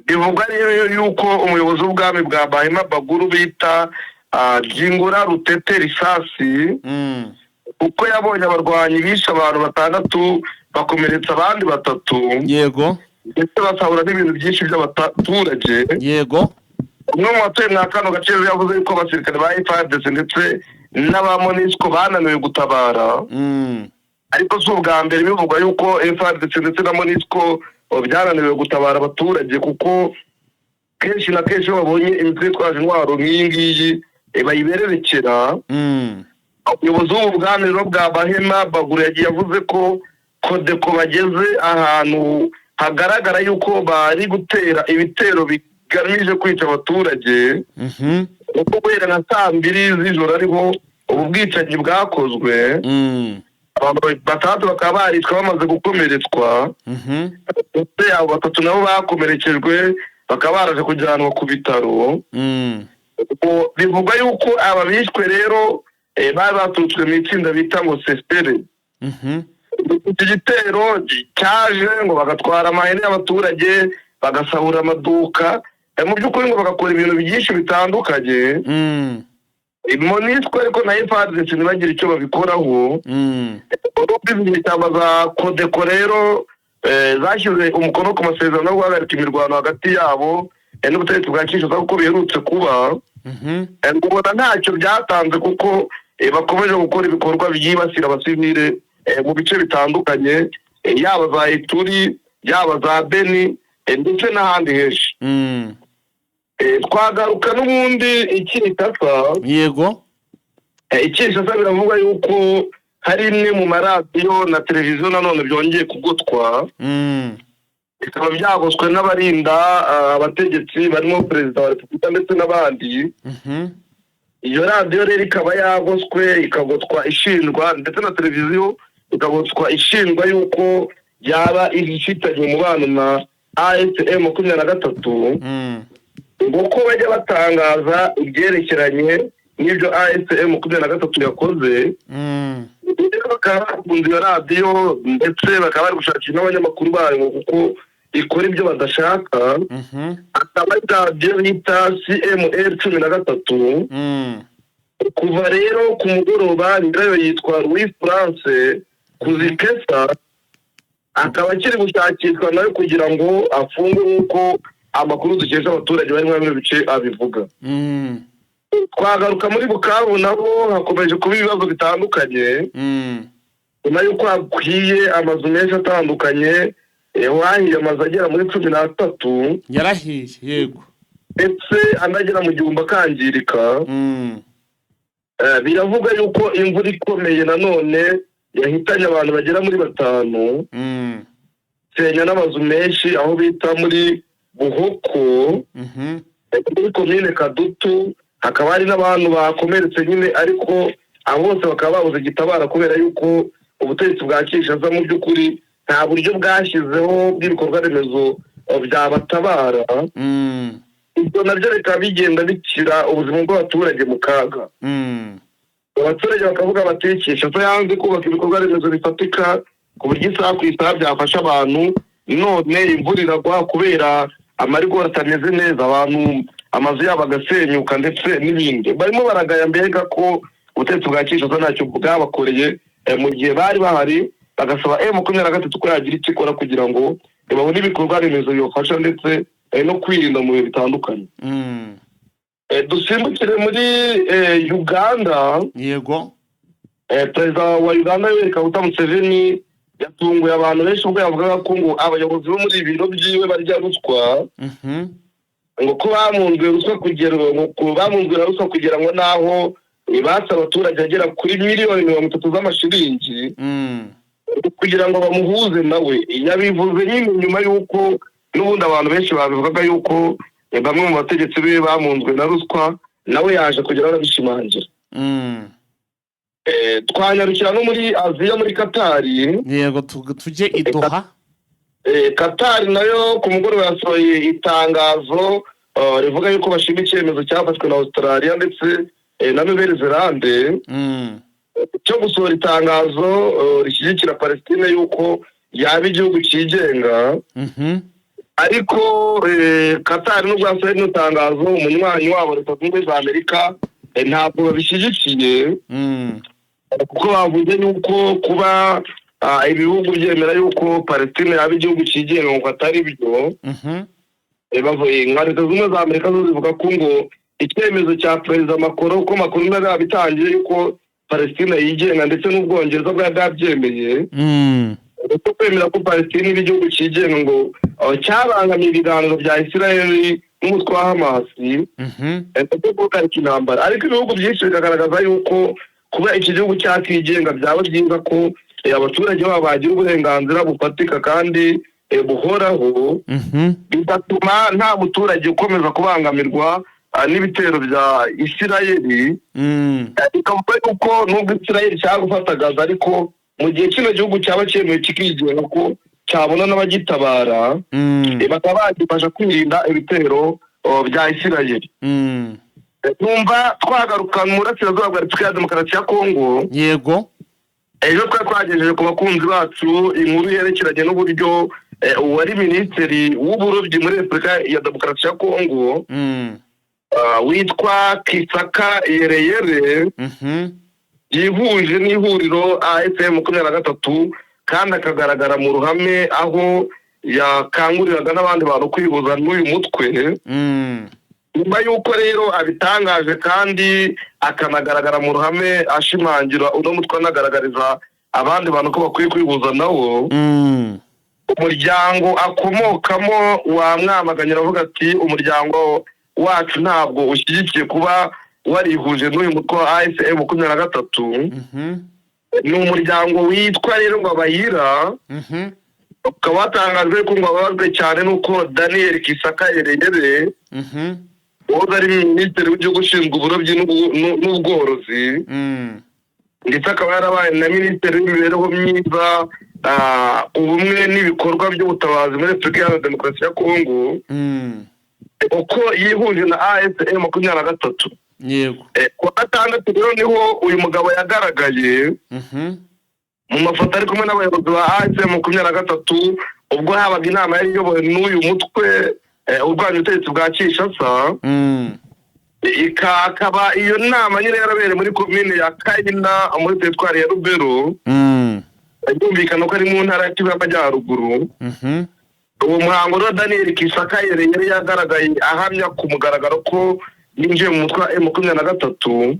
Bivugwa rero yuko umuyobozi w'ubwami bwa Bahema Baguru bita Jingura Rutete Risasi, uko yabonye abarwanyi bishe abantu batandatu, bakomeretsa abandi batatu, ndetse basahura n'ibintu byinshi by'abaturage. Umwe mu batuye mwa kano gace rero yavuze yuko abasirikare ba FARDC ndetse n'aba MONUSCO bananiwe gutabara. Ariko si ubwa mbere bivugwa yuko FARDC ndetse na MONUSCO byananiwe gutabara abaturage, kuko kenshi na kenshi iyo babonye imitwe yitwaje intwaro nk'iyi ngiyi, bayibererekera. Umuyobozi w'ubu bwami rero bwa Bahema Baguru yagiye avuze ko Codeco bageze ahantu hagaragara yuko bari gutera ibitero bigamije kwica abaturage, kuko guhera nka saa 2 z'ijoro ariho ubu bwicanyi bwakozwe, abantu batandatu bakaba barishwe bamaze gukomeretswa, ndetse abo batatu nabo bakomerekejwe bakaba baraje kujyanwa ku bitaro. Ubwo bivugwa yuko aba bishwe rero bari baturutswe mu itsinda bita ngo sesipere. Iki gitero cyaje ngo bagatwara amahene y'abaturage, bagasahura amaduka, mu by'ukuri ngo bagakora ibintu byinshi bitandukanye. MONUSCO ariko na FARDC ntibagire icyo babikoraho. Urumva inyeshyamba za Codeco rero zashyize umukono ku masezerano yo guhagarika imirwano hagati yabo n'ubutegetsi bwa Kinshasa, kuko biherutse kuba. Ubona ntacyo byatanze, kuko bakomeje gukora ibikorwa byibasira abasivile mu bice bitandukanye, yaba za Ituri, yaba za Beni, ndetse n'ahandi henshi. Twagaruka n'ubundi i Kinshasa. I Kinshasa biravugwa yuko hari imwe mu maradiyo na televiziyo nanone byongeye kugotwa, bikaba byagoswe n'abarinda abategetsi barimo perezida wa repubulika ndetse n'abandi. Iyo radiyo rero ikaba yagoswe, ikagotwa ishinjwa, ndetse na televiziyo ikagotwa ishinjwa yuko yaba ifitanye umubano na AFC 23, ngo ko bajya batangaza ibyerekeranye n'ibyo AFC 23 yakoze. Rero bakaba bafunze iyo radiyo, ndetse bakaba bari gushakira n'abanyamakuru bayo, ngo kuko ikora ibyo badashaka. Akaba ari radiyo bita CMR 13. Kuva rero ku mugoroba, nyirayo yitwa Louis France Kuzikesa, akaba akiri gushakishwa nawe kugira ngo afungwe, nk'uko amakuru dukesha abaturage bari muri bino bice abivuga. Twagaruka muri Bukavu, nabo hakomeje kuba ibibazo bitandukanye, nyuma y'uko hakwiye amazu menshi atandukanye. Hahiye amazu agera muri 13.
Yarahiye, yego.
Ndetse andi agera mu 1000 akangirika. Biravuga yuko imvura ikomeye nanone yahitanye abantu bagera muri batanu, senya n'amazu menshi aho bita muri Buhoko, muri komine Kadutu. Hakaba hari n'abantu bakomeretse nyine, ariko abo bose bakaba babuze gitabara kubera yuko ubutegetsi bwa Kinshasa mu by'ukuri nta buryo bwashyizeho bw'ibikorwa remezo byabatabara. Ibyo nabyo bikaba bigenda bishyira ubuzima bw'abaturage mu kaga. Abaturage bakavuga bati: "Kinshasa yanze kubaka ibikorwa remezo bifatika ku buryo isaha ku isaha byafasha abantu, none imvura iragwa, kubera amarigori atameze neza, abantu amazu yabo agasenyuka," ndetse n'ibindi. Barimo baragaya mbega ko ubutegetsi bwa Kinshasa ntacyo bwabakoreye mu gihe bari bahari, bagasaba M23 ko yagira icyo ikora kugira ngo babone ibikorwa remezo bibafasha, ndetse no kwirinda mu bihe bitandukanye. Dusimbukire muri Uganda.
Yego.
Perezida wa Uganda Yoweri Kaguta Museveni yatunguye abantu benshi ubwo yavugaga ko ngo abayobozi bo muri ibi biro byiwe barya ruswa, ngo ko bamunzwe ruswa kugera ngo ko bamunzwe na ruswa kugira ngo naho batse abaturage agera kuri miliyoni 30 z'amashiringi kugira ngo bamuhuze nawe. Yabivuze nyine nyuma y'uko n'ubundi abantu benshi babivugaga yuko bamwe mu bategetsi be bamunzwe na ruswa, nawe yaje kugera arabishimangira. Twanyarukira no muri Aziya, muri Katari.
Yego, tujye i Doha.
Katari nayo ku mugoroba yasohoye itangazo rivuga yuko bashima icyemezo cyafashwe na Australia ndetse na Nouvelle Zelande cyo gusohora itangazo rishyigikira Palestine yuko yaba igihugu cyigenga. Ariko Katari nubwo yasohoye rino tangazo, umunywanyi wabo Leta Zunze Ubumwe za Amerika ntabwo babishyigikiye, kuko bavuze yuko kuba ibihugu byemera yuko Palestine yaba igihugu cyigenga ngo atari byo. Bavuye nka Leta Zunze Ubumwe za Amerika zo zivuga ko ngo icyemezo cya Perezida Macron, ko Macron yari yabitangiye yuko Palestine yigenga, ndetse n'Ubwongereza bwari bwabyemeye, ndetse kwemera ko Palestine iba igihugu cyigenga ngo cyabangamiye ibiganiro bya Israel n'umutwe wa Hamasi byo guhagarika intambara. Ariko ibihugu byinshi bikagaragaza yuko kuba iki gihugu cyakigenga byaba byiza ko abaturage babo bagira uburenganzira bufatika kandi buhoraho, bigatuma nta muturage ukomeza kubangamirwa n'ibitero bya Isirayeli. Bikavuga yuko nubwo Isirayeli ishaka gufata Gaza, ariko mu gihe kino gihugu cyaba cyemewe kikigenga, ko cyabona n'abagitabara, bakaba bagifasha kwirinda ibitero bya Isirayeli. Numva twagaruka mu burasirazuba bwa Repubulika ya Demokarasi ya Kongo.
Yego.
Ejo twari twagejeje ku bakunzi bacu inkuru yerekeranye n'uburyo uwari minisitiri w'uburobyi muri Repubulika ya Demokarasi ya Kongo witwa Kisaka Yereyere yihuje n'ihuriro AFC 23, kandi akagaragara mu ruhame aho yakanguriraga n'abandi bantu kwihuza n'uyu mutwe. Nyuma y'uko rero abitangaje kandi akanagaragara mu ruhame ashimangira uno mutwe, anagaragariza abandi bantu ko bakwiye kwihuza nawo, umuryango akomokamo wamwamaganye, aravuga ati: "Umuryango wacu ntabwo ushyigikiye kuba warihuje n'uyu mutwe wa AFC 23." Ni umuryango witwa rero ngo Abayira, ukaba watangajwe ko ngo ababajwe cyane n'uko Daniel Kisaka Yereyere, wahoze ari minisitiri w'igihugu ushinzwe uburobyi n'ubworozi, ndetse akaba yarabaye na minisitiri w'imibereho myiza, ubumwe n'ibikorwa by'ubutabazi muri Repubulika Iharanira Demokarasi ya Kongo, uko yihuje na AFC 23. Ku wa gatandatu rero niho uyu mugabo yagaragaye mu mafoto ari kumwe n'abayobozi ba AFC 23, ubwo habaga inama yari iyobowe n'uyu mutwe urwanya ubutegetsi bwa Kinshasa. Ikaba iyo nama nyine yarabereye muri komine ya Kayina muri teritwari ya Rubero, byumvikana ko ari mu ntara ya Kivu y'Amajyaruguru. Uwo muhango rero, Daniel Kisaka yari yagaragaye ahamya ku mugaragaro ko yinjiye mu mutwe wa M23,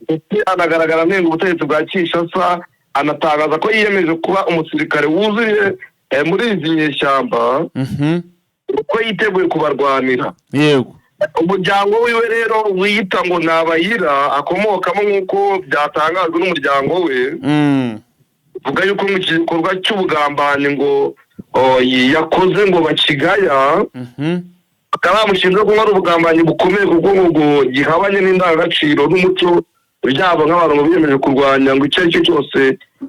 ndetse anagaragara anenga ubutegetsi bwa Kinshasa, anatangaza ko yiyemeje kuba umusirikare wuzuye muri izi nyeshyamba, uko yiteguye kubarwanira. Umuryango wiwe rero wiyita ngo ni Abayira akomokamo, nk'uko byatangajwe n'umuryango we, uvuga yuko mu gikorwa cy'ubugambanyi ngo yakoze ngo bakigaya. Bakaba bamushinja ko ari ubugambanyi bukomeye, kuko ngo gihabanye n'indangagaciro n'umuco byabo nk'abantu ngo biyemeje kurwanya ngo icyo ari cyo cyose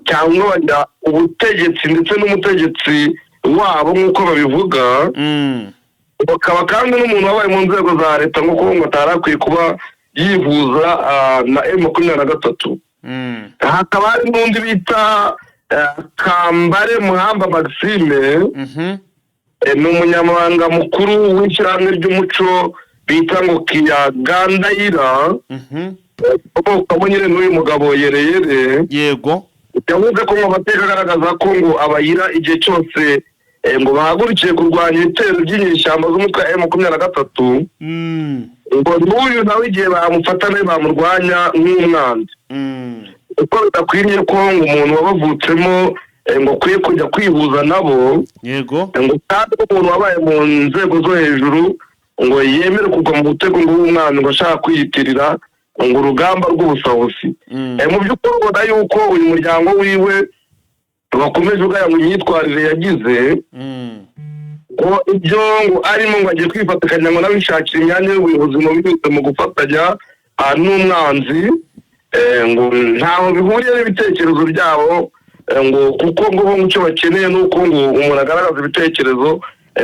cyahungabanya ubutegetsi ndetse n'umutegetsi wabo nk'uko babivuga. Bakaba kandi n'umuntu wabaye mu nzego za leta, nk'uko ngo atari akwiye kuba yihuza na M23. Hakaba hari n'undi bita Kambare Muhamba Maxime. Ni umunyamabanga mukuru w'ishyirahamwe ry'umuco bita ngo Kiyagandayira, ukomokamo nyine n'uyu mugabo Yereyere. Yavuze ko ngo amateka agaragaza ko ngo abayira igihe cyose ngo bahagurukiye kurwanya ibitero by'inyeshyamba z'umutwe wa M23, ngo n'uyu nawe igihe bamufata nawe bamurwanya nk'umwanzi, kuko bidakwiriye ko ngo umuntu wabavutsemo ngo akwiye kujya kwihuza nabo, ngo kandi umuntu wabaye mu nzego zo hejuru ngo yemere kugwa mu mutego ngo w'umwanzi ngo ashaka kwiyitirira ngo urugamba rw'ubusahuzi. Mu by'ukuri ubona yuko uyu muryango wiwe bakomeje ugaya mu myitwarire yagize, ngo ibyo ngo arimo ngo agiye kwifatikanya ngo n'abishakira imyanya y'ubuyobozi mu binyuze mu gufatanya n'umwanzi, ngo ntaho bihuriye n'ibitekerezo byabo, ngo kuko ngo bo icyo bakeneye ni uko ngo umuntu agaragaza ibitekerezo,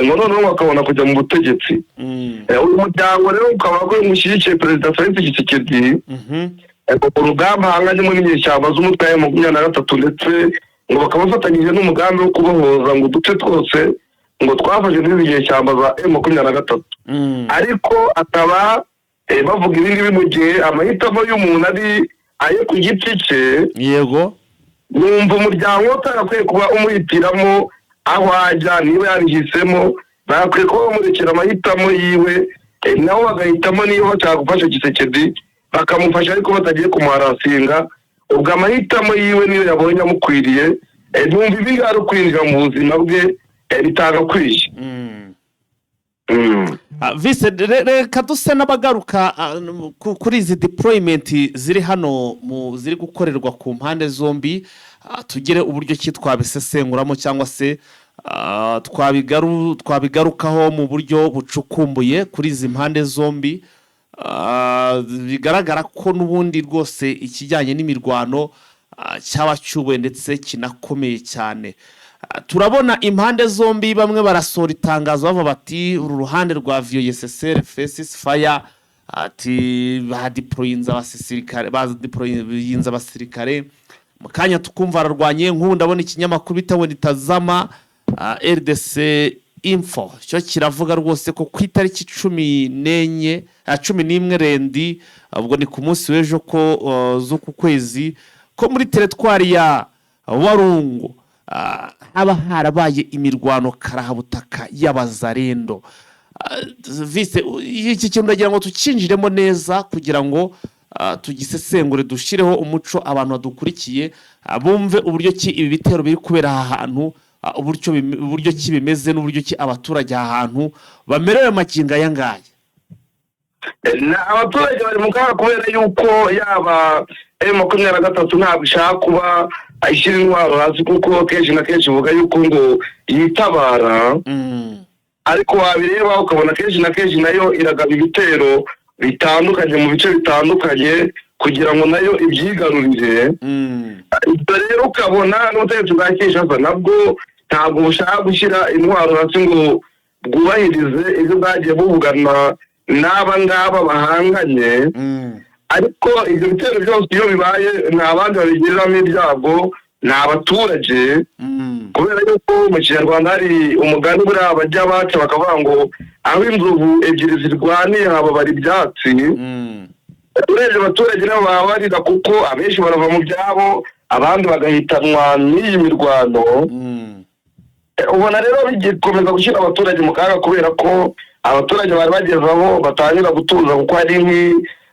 ngo noneho bakabona kujya mu butegetsi. Uyu muryango rero ukaba mushyigikiye Perezida Felix Tshisekedi urugamba ahanganyemo n'inyeshyamba z'umutwe wa M23, ndetse ngo bakaba bafatanyije n'umugambi wo kubohoza ngo uduce twose ngo twafashe n'izi nyeshyamba za M23. Ariko akaba bavuga ibi ngibi mu gihe amahitamo y'umuntu ari ayo ku giti cye. Numva umuryango utagakwiye kuba umuhitiramo aho ajya. Niba yabihisemo, bakwiye kuba bamurekera amahitamo yiwe, nabo bagahitamo niba bashaka gufasha Tshisekedi bakamufasha, ariko batagiye kumuharasinga. Ubwo amahitamo yiwe niyo yabonye amukwiriye. Numva ibi ari ukwinjira mu buzima bwe bitagakwiye.
Vise, reka duse n'abagaruka kuri izi deployment ziri hano mu ziri gukorerwa ku mpande zombi, tugire uburyo ki twabisesenguramo cyangwa se twabigarukaho mu buryo bucukumbuye kuri izi mpande zombi. Bigaragara ko n'ubundi rwose ikijyanye n'imirwano cyaba cyubuye ndetse kinakomeye cyane. Turabona impande zombi bamwe barasohora itangazo bavuga bati uru ruhande rwa viyoyeseseri ceasefire, ati badiporoyinze abasirikare, badiporoyinze abasirikare. Mu kanya tukumva ararwanye. Nk'ubu ndabona ikinyamakuru bita ngo Tazama RDC Info, cyo kiravuga rwose ko ku itariki 14, 11 lundi, ubwo ni ku munsi w'ejo ko z'uku kwezi, ko muri teritwari ya Warungu haba harabaye imirwano karahabutaka y'abazarendo. Vise, iki kintu ndagira ngo tukinjiremo neza kugira ngo tugisesengure, dushyireho umuco, abantu badukurikiye bumve uburyo ki ibi bitero biri kubera aha hantu, uburyo ki bimeze n'uburyo ki abaturage aha hantu bamerewe magingo aya ngaya.
Abaturage bari mu kaga kubera yuko yaba M23 ntabwo ishaka kuba ishyira intwaro hasi, kuko kenshi na kenshi ivuga yuko ngo yitabara, ariko wabireba ukabona kenshi na kenshi nayo iragaba ibitero bitandukanye mu bice bitandukanye kugira ngo nayo ibyigarurire. Ibyo rero ukabona n'ubutegetsi bwa Kinshasa nabwo ntabwo bushaka gushyira intwaro hasi ngo bwubahirize ibyo bwagiye buvugana n'aba ngaba bahanganye. Ariko ibyo bitero byose iyo bibaye, nta bandi babigiriramo ibyago, ni abaturage, kubera yuko mu Kinyarwanda hari umugani buriya bajya baca bakavuga ngo aho inzovu ebyiri zirwaniye hababara ibyatsi. Urebye abaturage nabo baba barira, kuko abenshi barava mu byabo, abandi bagahitanwa n'iyi mirwano. Ubona rero bigikomeza gushyira abaturage mu kaga, kubera ko abaturage bari bageze aho batangira gutuza, kuko hari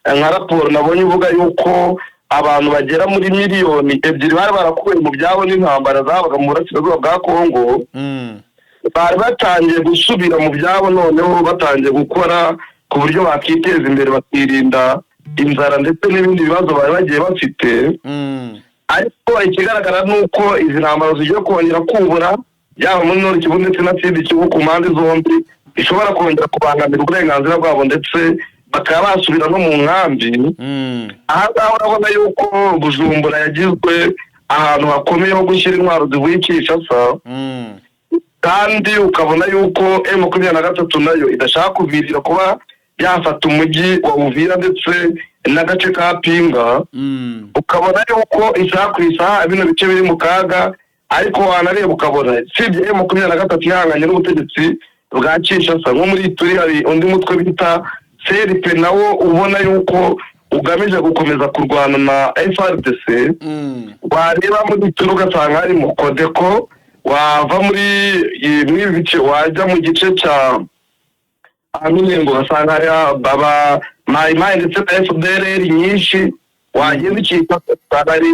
nka raporo nabonye ivuga yuko abantu bagera muri miliyoni 2 bari barakuwe mu byabo n'intambara zabaga mu burasirazuba bwa Kongo, bari batangiye gusubira mu byabo, noneho batangiye gukora ku buryo bakiteza imbere, bakirinda inzara ndetse n'ibindi bibazo bari bagiye bafite. Ariko ikigaragara ni uko izi ntambara zigiye kongera kubura, yaba muri Nord Kivu ndetse na Sud Kivu, ku mpande zombi. Ishobora kongera kubangamira uburenganzira bwabo, ndetse bakaba basubira no mu nkambi. Aha ngaha urabona yuko Bujumbura yagizwe ahantu hakomeye ho gushyira intwaro zivuye i Kinshasa, kandi ukabona yuko M23 nayo idashaka kuvirira kuba yafata umujyi wa Uvira ndetse n'agace ka Pinga. Ukabona yuko isaha ku isaha bino bice biri mu kaga, ariko wanareba ukabona sibye M23 ihanganye n'ubutegetsi bwa Kinshasa, nko muri Turi hari undi mutwe bita CRP, nawo ubona yuko ugamije gukomeza kurwana na FARDC. Wareba muri Turi ugasanga harimo CODECO, wava muri ibi bice wajya mu gice cya Minembwe ugasanga hari aba Mayi ndetse na FDLR nyinshi, wagenda ukita usanga ari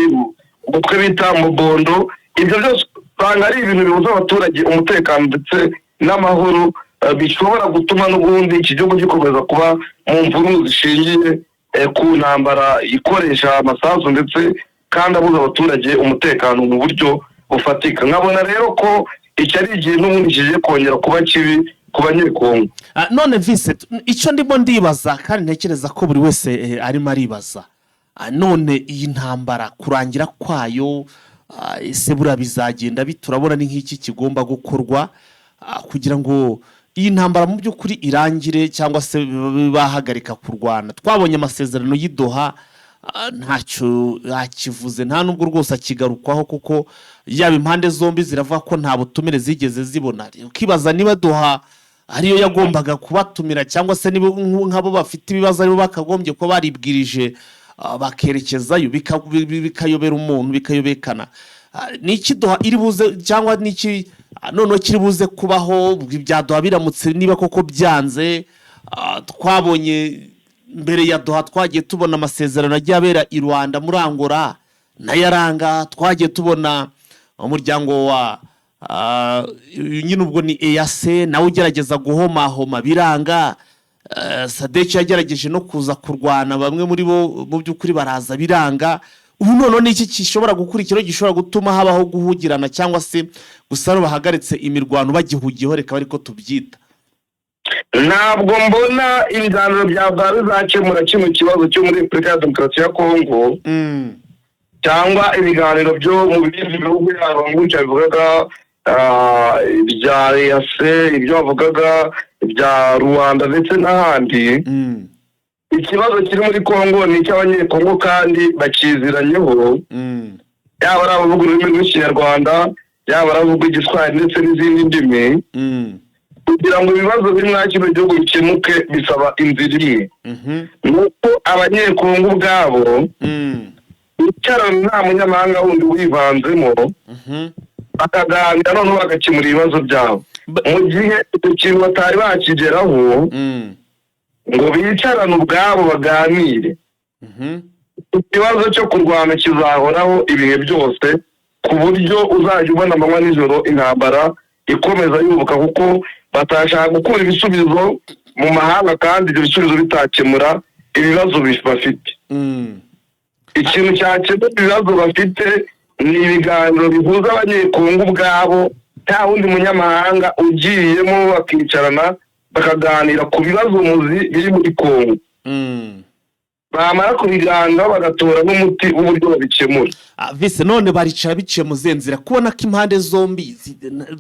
umutwe bita Mubondo. Ibyo byose usanga ari ibintu bibuza abaturage umutekano ndetse n'amahoro, bishobora gutuma n'ubundi iki gihugu gikomeza kuba mu mvururu zishingiye ku ntambara ikoresha amasasu, ndetse kandi abuza abaturage umutekano mu buryo bufatika. Nkabona rero ko iki ari igihe n'ubundi kigiye kongera kuba kibi ku Banyekongo.
None Vincent, icyo ndimo ndibaza kandi ntekereza ko buri wese arimo aribaza, none iyi ntambara kurangira kwayo, ese buriya bizagenda bite? Turabona ni nk'iki kigomba gukorwa kugira ngo iyi ntambara mu by'ukuri irangire, cyangwa se babe bahagarika kurwana? Twabonye amasezerano y'i Doha, ntacyo akivuze, nta nubwo rwose akigarukwaho, kuko yaba impande zombi ziravuga ko nta butumire zigeze zibona. Ukibaza niba Doha ariyo yagombaga kubatumira, cyangwa se niba nk'abo bafite ibibazo aribo bakagombye kuba baribwirije bakerekezayo, bikayobera umuntu, bikayobekana. Ni iki Doha iri buze, cyangwa niki noneho kiri buze kubaho ibya Doha biramutse niba koko byanze? Twabonye mbere ya Doha, twagiye tubona amasezerano agiye abera i Rwanda, muri Angola nayo aranga. Twagiye tubona umuryango wa nyine ubwo ni EAC, nawe ugerageza guhomahoma biranga. SADC yagerageje no kuza kurwana, bamwe muri bo mu by'ukuri baraza biranga. Ubu noneho ni iki gishobora gukurikiraho gishobora gutuma habaho guhugirana, cyangwa se gusa bahagaritse imirwano bagihugiyeho, reka ariko tubyita?
Ntabwo mbona ibiganiro bya bwa bizakemura kino kibazo cyo muri Repubulika ya Demokarasi ya Kongo, cyangwa ibiganiro byo mu bindi bihugu, yaba nk'icyo bivugaga ibya EAC, ibyo bavugaga ibya Rwanda ndetse n'ahandi. Ikibazo kiri muri Kongo ni icy'Abanyekongo kandi bakiziranyeho, yaba ari abavuga ururimi rw'Ikinyarwanda, yaba ari abavuga Igiswahili ndetse n'izindi ndimi. Kugira ngo ibibazo biri muri kino gihugu bikemuke bisaba inzira imwe, ni uko Abanyekongo ubwabo bicarana nta munyamahanga wundi wivanzemo, bakaganira, noneho bagakemura ibibazo byabo. Mu gihe icyo kintu batari bakigeraho ngo bicarane ubwabo baganire, ikibazo cyo kurwana kizahoraho ibihe byose, ku buryo uzajya ubona amanywa nijoro intambara ikomeza yubuka, kuko batashaka gukura ibisubizo mu mahanga kandi ibyo bisubizo bitakemura ibibazo bafite. Ikintu cyakemura ibibazo bafite ni ibiganiro bihuza Abanyekongo ubwabo, nta wundi munyamahanga ugiyemo, bakicarana bakaganira ku bibazo muzi biri muri Kongo. Bamara kubiganiraho bagatora n'umuti w'uburyo babikemura.
Vise, none baricara biciye mu zihe nzira, kubona ko impande zombi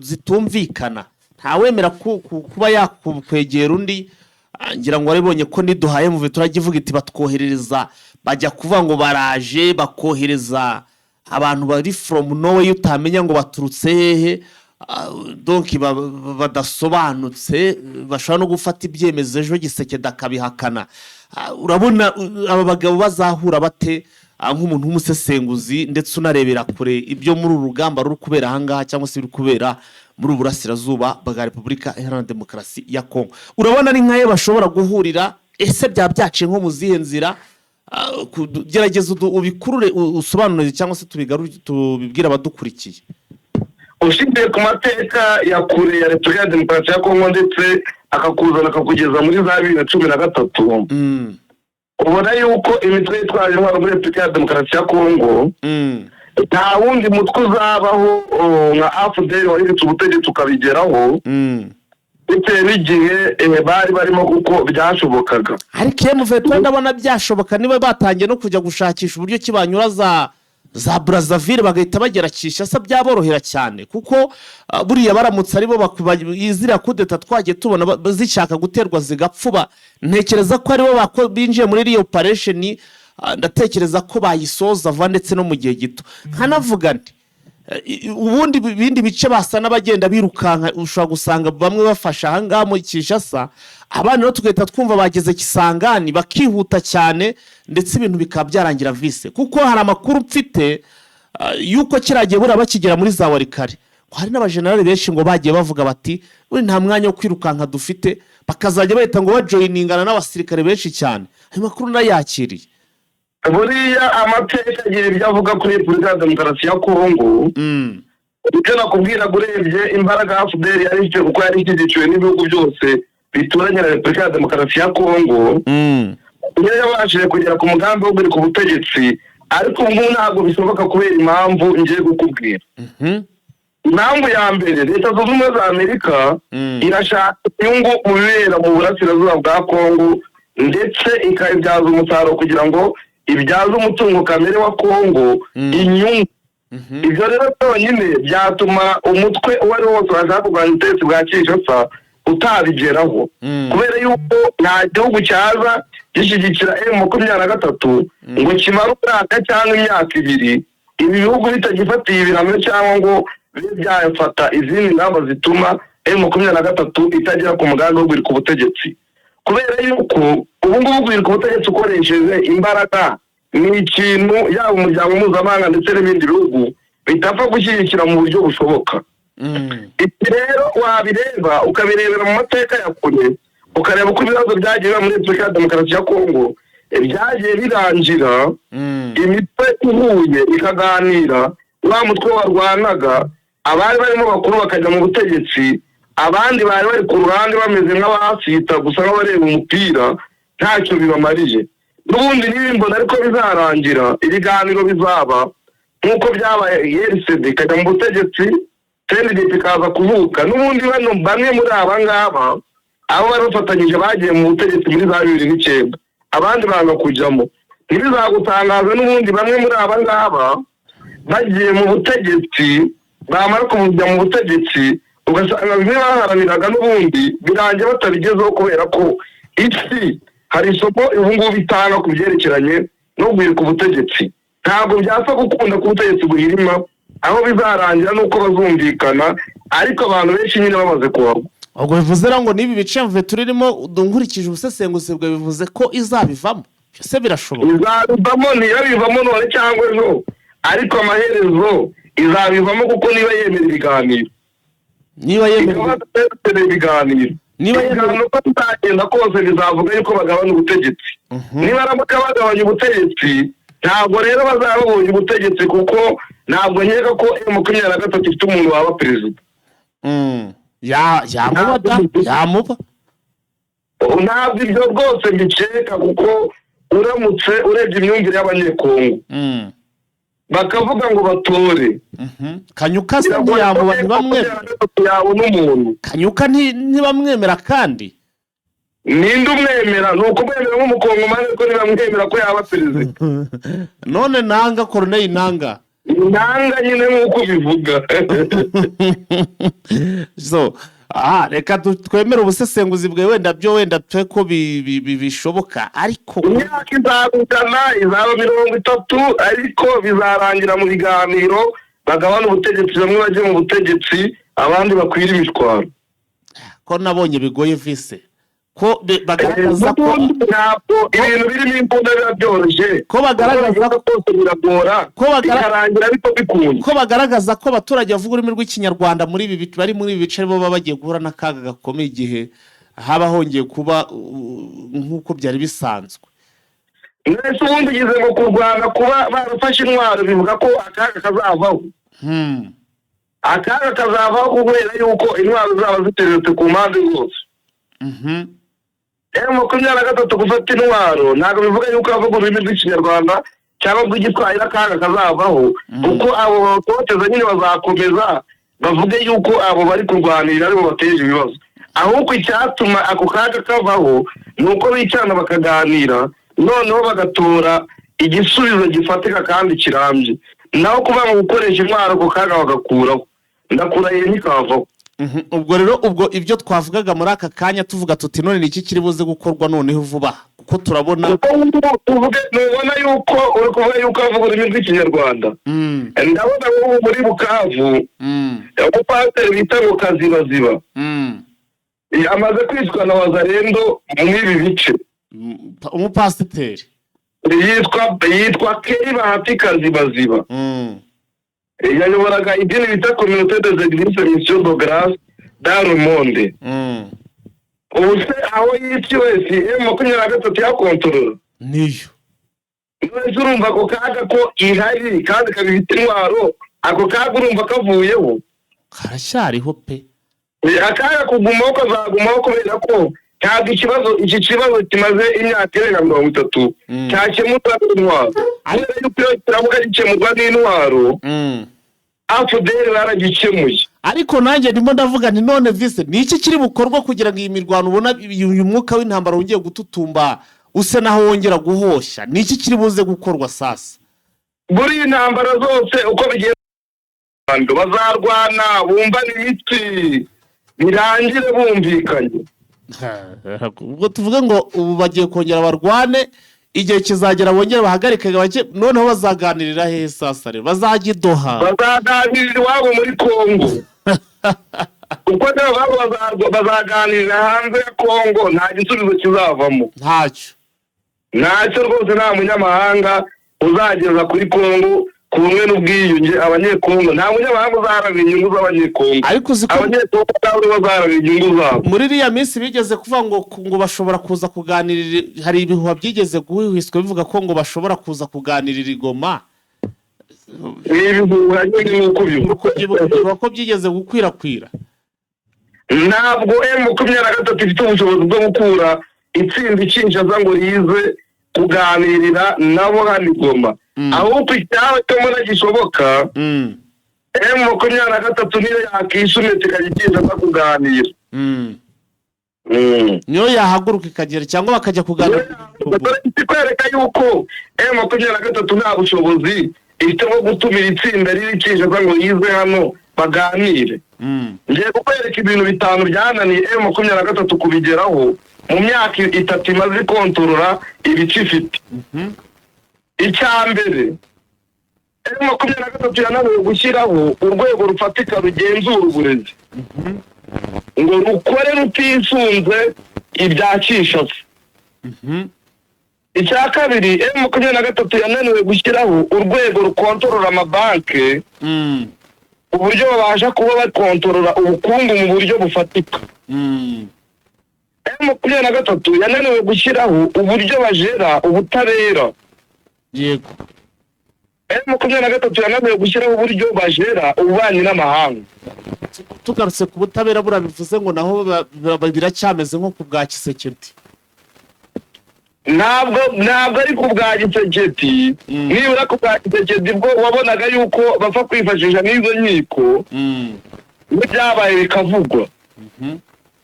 zitumvikana, ntawemera kuba yakwegera undi? Ngira ngo warabibonye ko niduhaye muve turajya ivuga iti batwoherereza, bajya kuvuga ngo baraje, bakohereza abantu bari from nowhere, utamenya ngo baturutse hehe, donc badasobanutse, bashobora no gufata ibyemezo ejo Tshisekedi akabihakana. Urabona aba bagabo bazahura bate, nk'umuntu w'umusesenguzi ndetse unarebera kure ibyo muri uru rugamba ruri kubera ahangaha, cyangwa se ruri kubera muri ubu burasirazuba bwa Repubulika Iharanira Demokarasi ya Kongo? Urabona ari nkayo bashobora guhurira? Ese byaba byaciye nko mu zihe nzira? Gerageza ubikurure, usobanure, cyangwa se tubibwire abadukurikiye.
Ushingiye ku mateka ya kure ya Repubulika ya Demokarasi ya Kongo, ndetse akakuzana akakugeza muri za 2013, ubona yuko imitwe yitwaje intwaro muri Repubulika ya Demokarasi ya Kongo, nta wundi mutwe uzabaho nka AFDL wahiritse ubutegetsi ukabigeraho. Bitewe n'igihe bari barimo, kuko byashobokaga.
Ariko iyo M23 ndabona byashoboka niba batangiye no kujya gushakisha uburyo ki banyura za Brazzaville bagahita bagera Kinshasa, byaborohera cyane, kuko buriya baramutse aribo ziriya kudeta twagiye tubona zishaka guterwa zigapfuba, ntekereza ko aribo binjiye muri iriya operation, ndatekereza ko bayisoza vuba ndetse no mu gihe gito. Nkanavuga nti ubundi ibindi bice basa n'abagenda birukanka, ushobora gusanga bamwe bafashe ahangaha mu Kinshasa, abana rero tugahita twumva bageze Kisangani bakihuta cyane, ndetse ibintu bikaba byarangira vise, kuko hari amakuru mfite yuko kiriya gihe buriya bakigera muri za Walikale ngo hari n'abajenerali benshi ngo bagiye bavuga bati: "Buri nta mwanya wo kwirukanka dufite," bakazajya bahita ngo bajoyiningana n'abasirikare benshi cyane. Ayo makuru nayakiriye.
Buriya amateka agira ibyo avuga kuri Repubulika ya Demokarasi ya Kongo. Ibyo nakubwiraga, urebye imbaraga AFDL yari ifite, kuko yari ishyigikiwe n'ibihugu byose bituranye na Repubulika ya Demokarasi ya Kongo, niyo yabashije kugera ku mugambi wo guhirika ubutegetsi. Ariko ubu ngubu ntabwo bishoboka kubera impamvu ngiye kukubwira. Impamvu ya mbere, Leta Zunze Ubumwe za Amerika irashaka inyungu mu bibera mu burasirazuba bwa Kongo, ndetse ikabibyaza umusaruro kugira ngo ibyaze umutungo kamere wa Kongo inyungu. Ibyo rero byonyine byatuma umutwe uwo ari wo wose washaka kurwanya ubutegetsi bwa Kinshasa utabigeraho, kubera yuko nta gihugu cyaza gishyigikira M23 ngo kimare umwaka cyangwa imyaka 2 ibi bihugu bitagifatiye ibihano cyangwa ngo bibe byafata izindi ngamba zituma M23 itagera ku mugambi wo guhirika ubutegetsi, kubera yuko ubu ngubu guhirika ubutegetsi ukoresheje imbaraga ni ikintu yaba umuryango mpuzamahanga ndetse n'ibindi bihugu bitapfa gushyigikira mu buryo bushoboka. Ibi rero wabireba, ukabirebera mu mateka ya kure, ukareba uko ibibazo byagiye biba muri Repubulika ya Demokarasi ya Kongo, byagiye birangira imitwe ihuye ikaganira, wa mutwe warwanaga, abari barimo bakuru bakajya mu butegetsi, abandi bari bari ku ruhande bameze nk'abasita gusa, nk'abareba umupira, ntacyo bibamariye. N'ubundi nibimbona ariko bizarangira, ibiganiro bizaba nk'uko byabaye, RCD ikajya mu butegetsi, CNDP ikaza kuvuka. N'ubundi bano bamwe muri aba ngaba, abo bari bafatanyije bagiye mu butegetsi muri za 2009, abandi banga kujyamo. Ntibizagutangaza n'ubundi bamwe muri aba ngaba bagiye mu butegetsi, bamara kujya mu butegetsi ugasanga bimwe baharaniraga n'ubundi birangiye batabigezeho, kubera ko isi hari isoko ubu ngubu itanga ku byerekeranye no guhirika ubutegetsi. Ntabwo byapfa gukunda ko ubutegetsi buhirima. Aho bizarangira ni uko bazumvikana, ariko abantu benshi nyine bamaze kuhagwa.
Ubwo bivuze rero ngo n'ibi bice mvuye turimo, nkurikije ubusesenguzi bwawe, bivuze ko izabivamo byose, birashoboka?
Izabivamo, ntiyabivamo none cyangwa ejo, ariko amaherezo izabivamo, kuko niba yemera ibiganiro,
niba yemerewe
ikaba yemera ibiganiro,
Niba yemewe-
ibiganiro uko bizagenda kose bizavuga yuko bagabana ubutegetsi. Niba baramuka bagabanya ubutegetsi, ntabwo rero bazaba babonye ubutegetsi, kuko ntabwo nkeka ko M23 ifite umuntu waba perezida.
Yamuba da, yamuba.
Ntabwo ibyo rwose mbikeka, kuko uramutse urebye imyumvire y'Abanyekongo, bakavuga ngo batore,
Kanyuka se ntiyamuba? Ntibamwemera.
Yabona umuntu.
Kanyuka ntibamwemera kandi.
Ninde umwemera? Ni ukumwemera nk'umukongomani, ariko ntibamwemera ko yaba perezida.
None Nanga, Corneille Nanga.
Nanga nyine nk'uko ubivuga.
So aha reka twemere ubusesenguzi bwawe, wenda byo wenda twe ko bishoboka, ariko
Imyaka izabugana izaba 30, ariko bizarangira mu biganiro, bagabana ubutegetsi, bamwe bajye mu butegetsi, abandi bakwire imishwaro.
Ko nabonye bigoye vise ko bagaragaza ko
N'ubundi ntabwo ibintu birimo imbunda biba byoroshye.
Ko bagaragaza
Uko kose biragora, bikarangira ariko bikunze.
Ko bagaragaza ko abaturage bavuga ururimi rw'Ikinyarwanda muri ibi bari muri ibi bice aribo baba bagiye guhura n'akaga gakomeye igihe haba hongeye kuba nk'uko byari bisanzwe.
Mbese ubundi ugize ngo kurwana, kuba barafashe intwaro bivuga ko akaga kazavaho? Akaga kazavaho kubera yuko intwaro zaba ziteretse ku mpande zose. M23 gufata intwaro ntabwo bivuga yuko abavuga ururimi rw'Ikinyarwanda cyangwa rw'Igiswahili akaga kazavaho, kuko abo batoteza nyine bazakomeza bavuge yuko abo bari kurwanirira aribo bateje ibibazo. Ahubwo icyatuma ako kaga kavaho ni uko bicarana bakaganira, noneho bagatora igisubizo gifatika kandi kirambye. Naho kuba ngo gukoresha intwaro, ako kaga bagakuraho, ndakurahiye ntikavaho.
Ubwo rero ubwo ibyo twavugaga muri aka kanya, tuvuga tuti none ni iki kiri buze gukorwa noneho vuba, kuko turabona
Kuko ngubu tuvuge, ntubona yuko uri kuvuga yuko avuga ururimi rw'Ikinyarwanda? Ndabona nk'ubu muri Bukavu, umupasiteri bita ngo Kazibaziba amaze kwicwa na Wazalendo muri ibi bice.
Umupasiteri?
Yitwa Keri Bahati Kazibaziba. Yayoboraga idini bita Communauté des Églises Mission de Grâce dans le monde. Ubu se aho yiciwe si M23 yakontorora?
Niyo.
None urumva ako kaga ko ihari kandi ikaba ifite intwaro, ako kaga urumva kavuyeho?
Karacyariho pe.
Akaga kugumaho kazagumaho, kubera ko ntabwo ikibazo, iki kibazo kimaze imyaka irenga 30, cyakemurwa n'intwaro, kubera yuko iyo kiravuga gikemurwa n'intwaro, AFDL baragikemuye.
Ariko nanjye ndimo ndavuga nti none vise ni iki kiri bukorwa kugira ngo iyi mirwano, ubona uyu mwuka w'intambara wongeye gututumba, use naho wongera guhoshya? Ni iki kiri buze gukorwa sasa?
Buri intambara zose uko bigenda, bazarwana bumvane imitsi, birangire bumvikanye.
Ubwo tuvuge ngo ubu bagiye kongera barwane, igihe kizagera bongere bahagarike bake, noneho bazaganirira hehe sasa rero? Bazajya i Doha?
Bazaganirira iwabo muri Kongo, kuko nibo babo bazaganirira hanze ya Kongo, nta gisubizo kizavamo.
Ntacyo.
Ntacyo rwose. Nta munyamahanga uzageza kuri Kongo ku bumwe n'ubwiyunge. Abanyekongo, nta munyamahanga uzaharanira inyungu z'Abanyekongo.
Ariko uzi ko
Abanyekongo ubwabo nibo bazaharanira inyungu zabo.
Muri iriya minsi bigeze kuvuga ngo bashobora kuza kuganirira, hari ibihuha byigeze guhwihwiswa bivuga ko ngo bashobora kuza kuganirira i Goma.
Ni ibihuha nyine nk'uko ubivuga.
Kubyibuka ko byigeze gukwirakwira.
Ntabwo M23 ifite ubushobozi bwo gukura itsinda i Kinshasa ngo rize kuganirira nabo hano i Goma. Ahubwo icyaba cyo mbona gishoboka, M23 niyo yakisumetse ikajya i Kinshasa kuganira.
Niyo yahaguruka ikagera cyangwa bakajya kuganira.
Ikwereka yuko M23 nta bushobozi ifite bwo gutumira itsinda riri i Kinshasa ngo yize hano baganire. Ngiye kukwereka ibintu bitanu byananiye M23 kubigeraho mu myaka 3 imaze ikontorora ibice ifite. Icya mbere, M23 yananiwe gushyiraho urwego rufatika rugenzura uburezi ngo rukore rutisunze ibya Kinshasa. Icya kabiri, M23 yananiwe gushyiraho urwego rukontorora amabanki, uburyo babasha kuba bakontorora ubukungu mu buryo bufatika. M23 yananiwe gushyiraho uburyo bajera ubutabera. M23 yananiwe gushyiraho uburyo bajera ububanyi n'amahanga.
Tugarutse ku butabera, buriya bivuze ngo naho biracyameze nko ku bwa Tshisekedi.
Ntabwo ari ku bwa Tshisekedi. Nibura ku bwa Tshisekedi bwo wabonaga yuko bapfa kwifashisha n'izo nkiko, n'ibyabaye bikavugwa.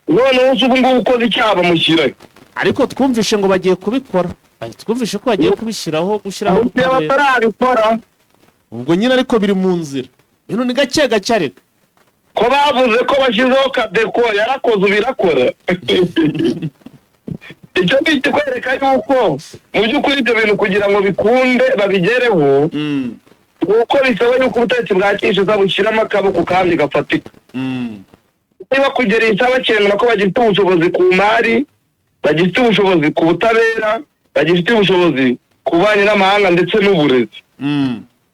Noneho ubu ngubu ukoze icyaha bamushyirayo.
Ariko twumvishe ngo bagiye kubikora, twumvishe ko bagiye kubishyiraho, gushyiraho
Mu gihe
ubutabera.
batarabikora.
Ubwo nyine ariko biri mu nzira, ibintu ni gake gake ariko.
Ko bavuze ko bashyizeho CADECO, yarakoze ubu irakora? Icyo ni ikikwereka yuko mu by'ukuri ibyo bintu kugira ngo bikunde babigereho, ni uko bisaba yuko ubutegetsi bwa Kinshasa bushyiramo akaboko kandi gafatika. Niba kugera iyi saha bakemera ko bagifite ubushobozi ku mari, bagifite ubushobozi ku butabera, bagifite ubushobozi ku bubanyi n'amahanga ndetse n'uburezi,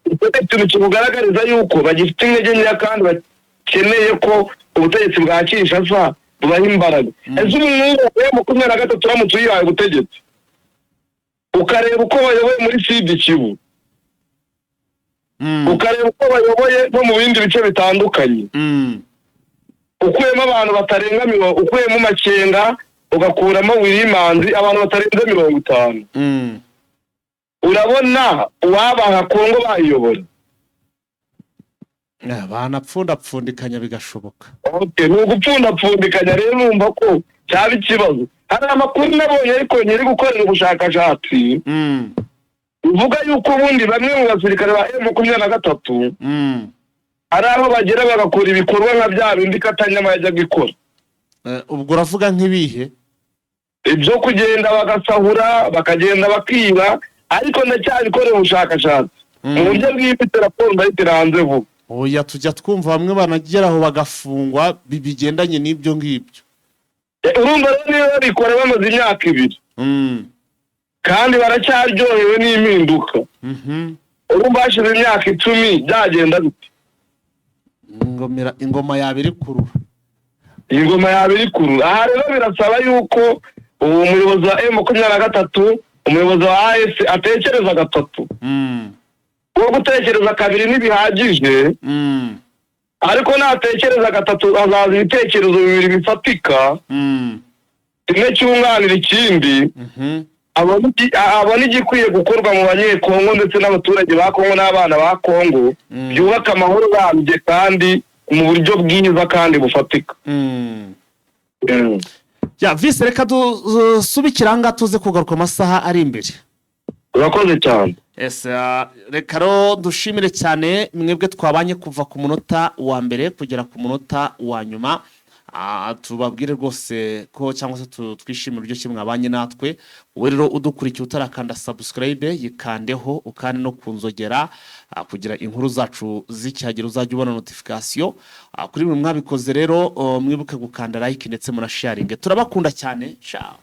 icyo ni ikintu kikugaragariza yuko bagifite intege nkeya kandi bakeneye ko ubutegetsi bwa Kinshasa bubaha imbaraga. Ese ubu ngubu M23 uramutse uyihaye ubutegetsi, ukareba uko bayoboye muri Sud Kivu, ukareba uko bayoboye no mu bindi bice bitandukanye, ukuyemo abantu batarenga mirongo, ukuyemo Makenga, ugakuramo Wirimanzi, abantu batarenze 50, urabona uwabaha Kongo bayiyobora?
Banapfundapfundikanya bigashoboka.
Okay, ni ugupfundapfundikanya rero, urumva ko cyaba ikibazo. Hari amakuru nabonye, ariko nyiri gukorera ubushakashatsi, bivuga yuko ubundi bamwe mu basirikare ba M23 hari aho bagera bagakora ibikorwa nka bya bindi Katanyama yajyaga ikora.
Ubwo uravuga nk'ibihe?
Ibyo kugenda bagasahura, bakagenda bakiba, ariko ndacyabikorera ubushakashatsi mu buryo bwimbitse. Raporo ndayitira hanze vuba.
Oya, tujya twumva bamwe banageraho bagafungwa bigendanye n'ibyo ngibyo.
Urumva rero, niba babikora bamaze imyaka 2 kandi baracyaryohewe n'impinduka, urumva hashize imyaka 10 byagenda bite?
Ingoma yaba iri kurura.
Ingoma yaba iri kurura. Aha rero birasaba yuko uwo muyobozi wa M23, umuyobozi wa AS, atekereza gatatu. Uwo gutekereza kabiri ntibihagije, ariko natekereza gatatu azaza ibitekerezo bibiri bifatika, kimwe cyunganira ikindi, abona igikwiye gukorwa mu Banyekongo ndetse n'abaturage ba Kongo n'abana ba Kongo, byubaka amahoro arambye kandi mu buryo bwiza kandi bufatika.
Ya vise, reka dusubikire ahangaha, tuze kugaruka amasaha ari imbere.
Urakoze cyane.
Ese, reka rero dushimire cyane mwebwe twabanye kuva ku munota wa mbere kugera ku munota wa nyuma. Tubabwire rwose ko cyangwa se twishimire uburyo ki mwabanye natwe. Wowe rero udukurikiye utarakanda subscribe, yikandeho, ukande no ku nzogera, kugira inkuru zacu zikihagera uzajya ubona notification. Kuri mwe mwabikoze rero, mwibuke gukanda like ndetse munasharinge. Turabakunda cyane, ciao.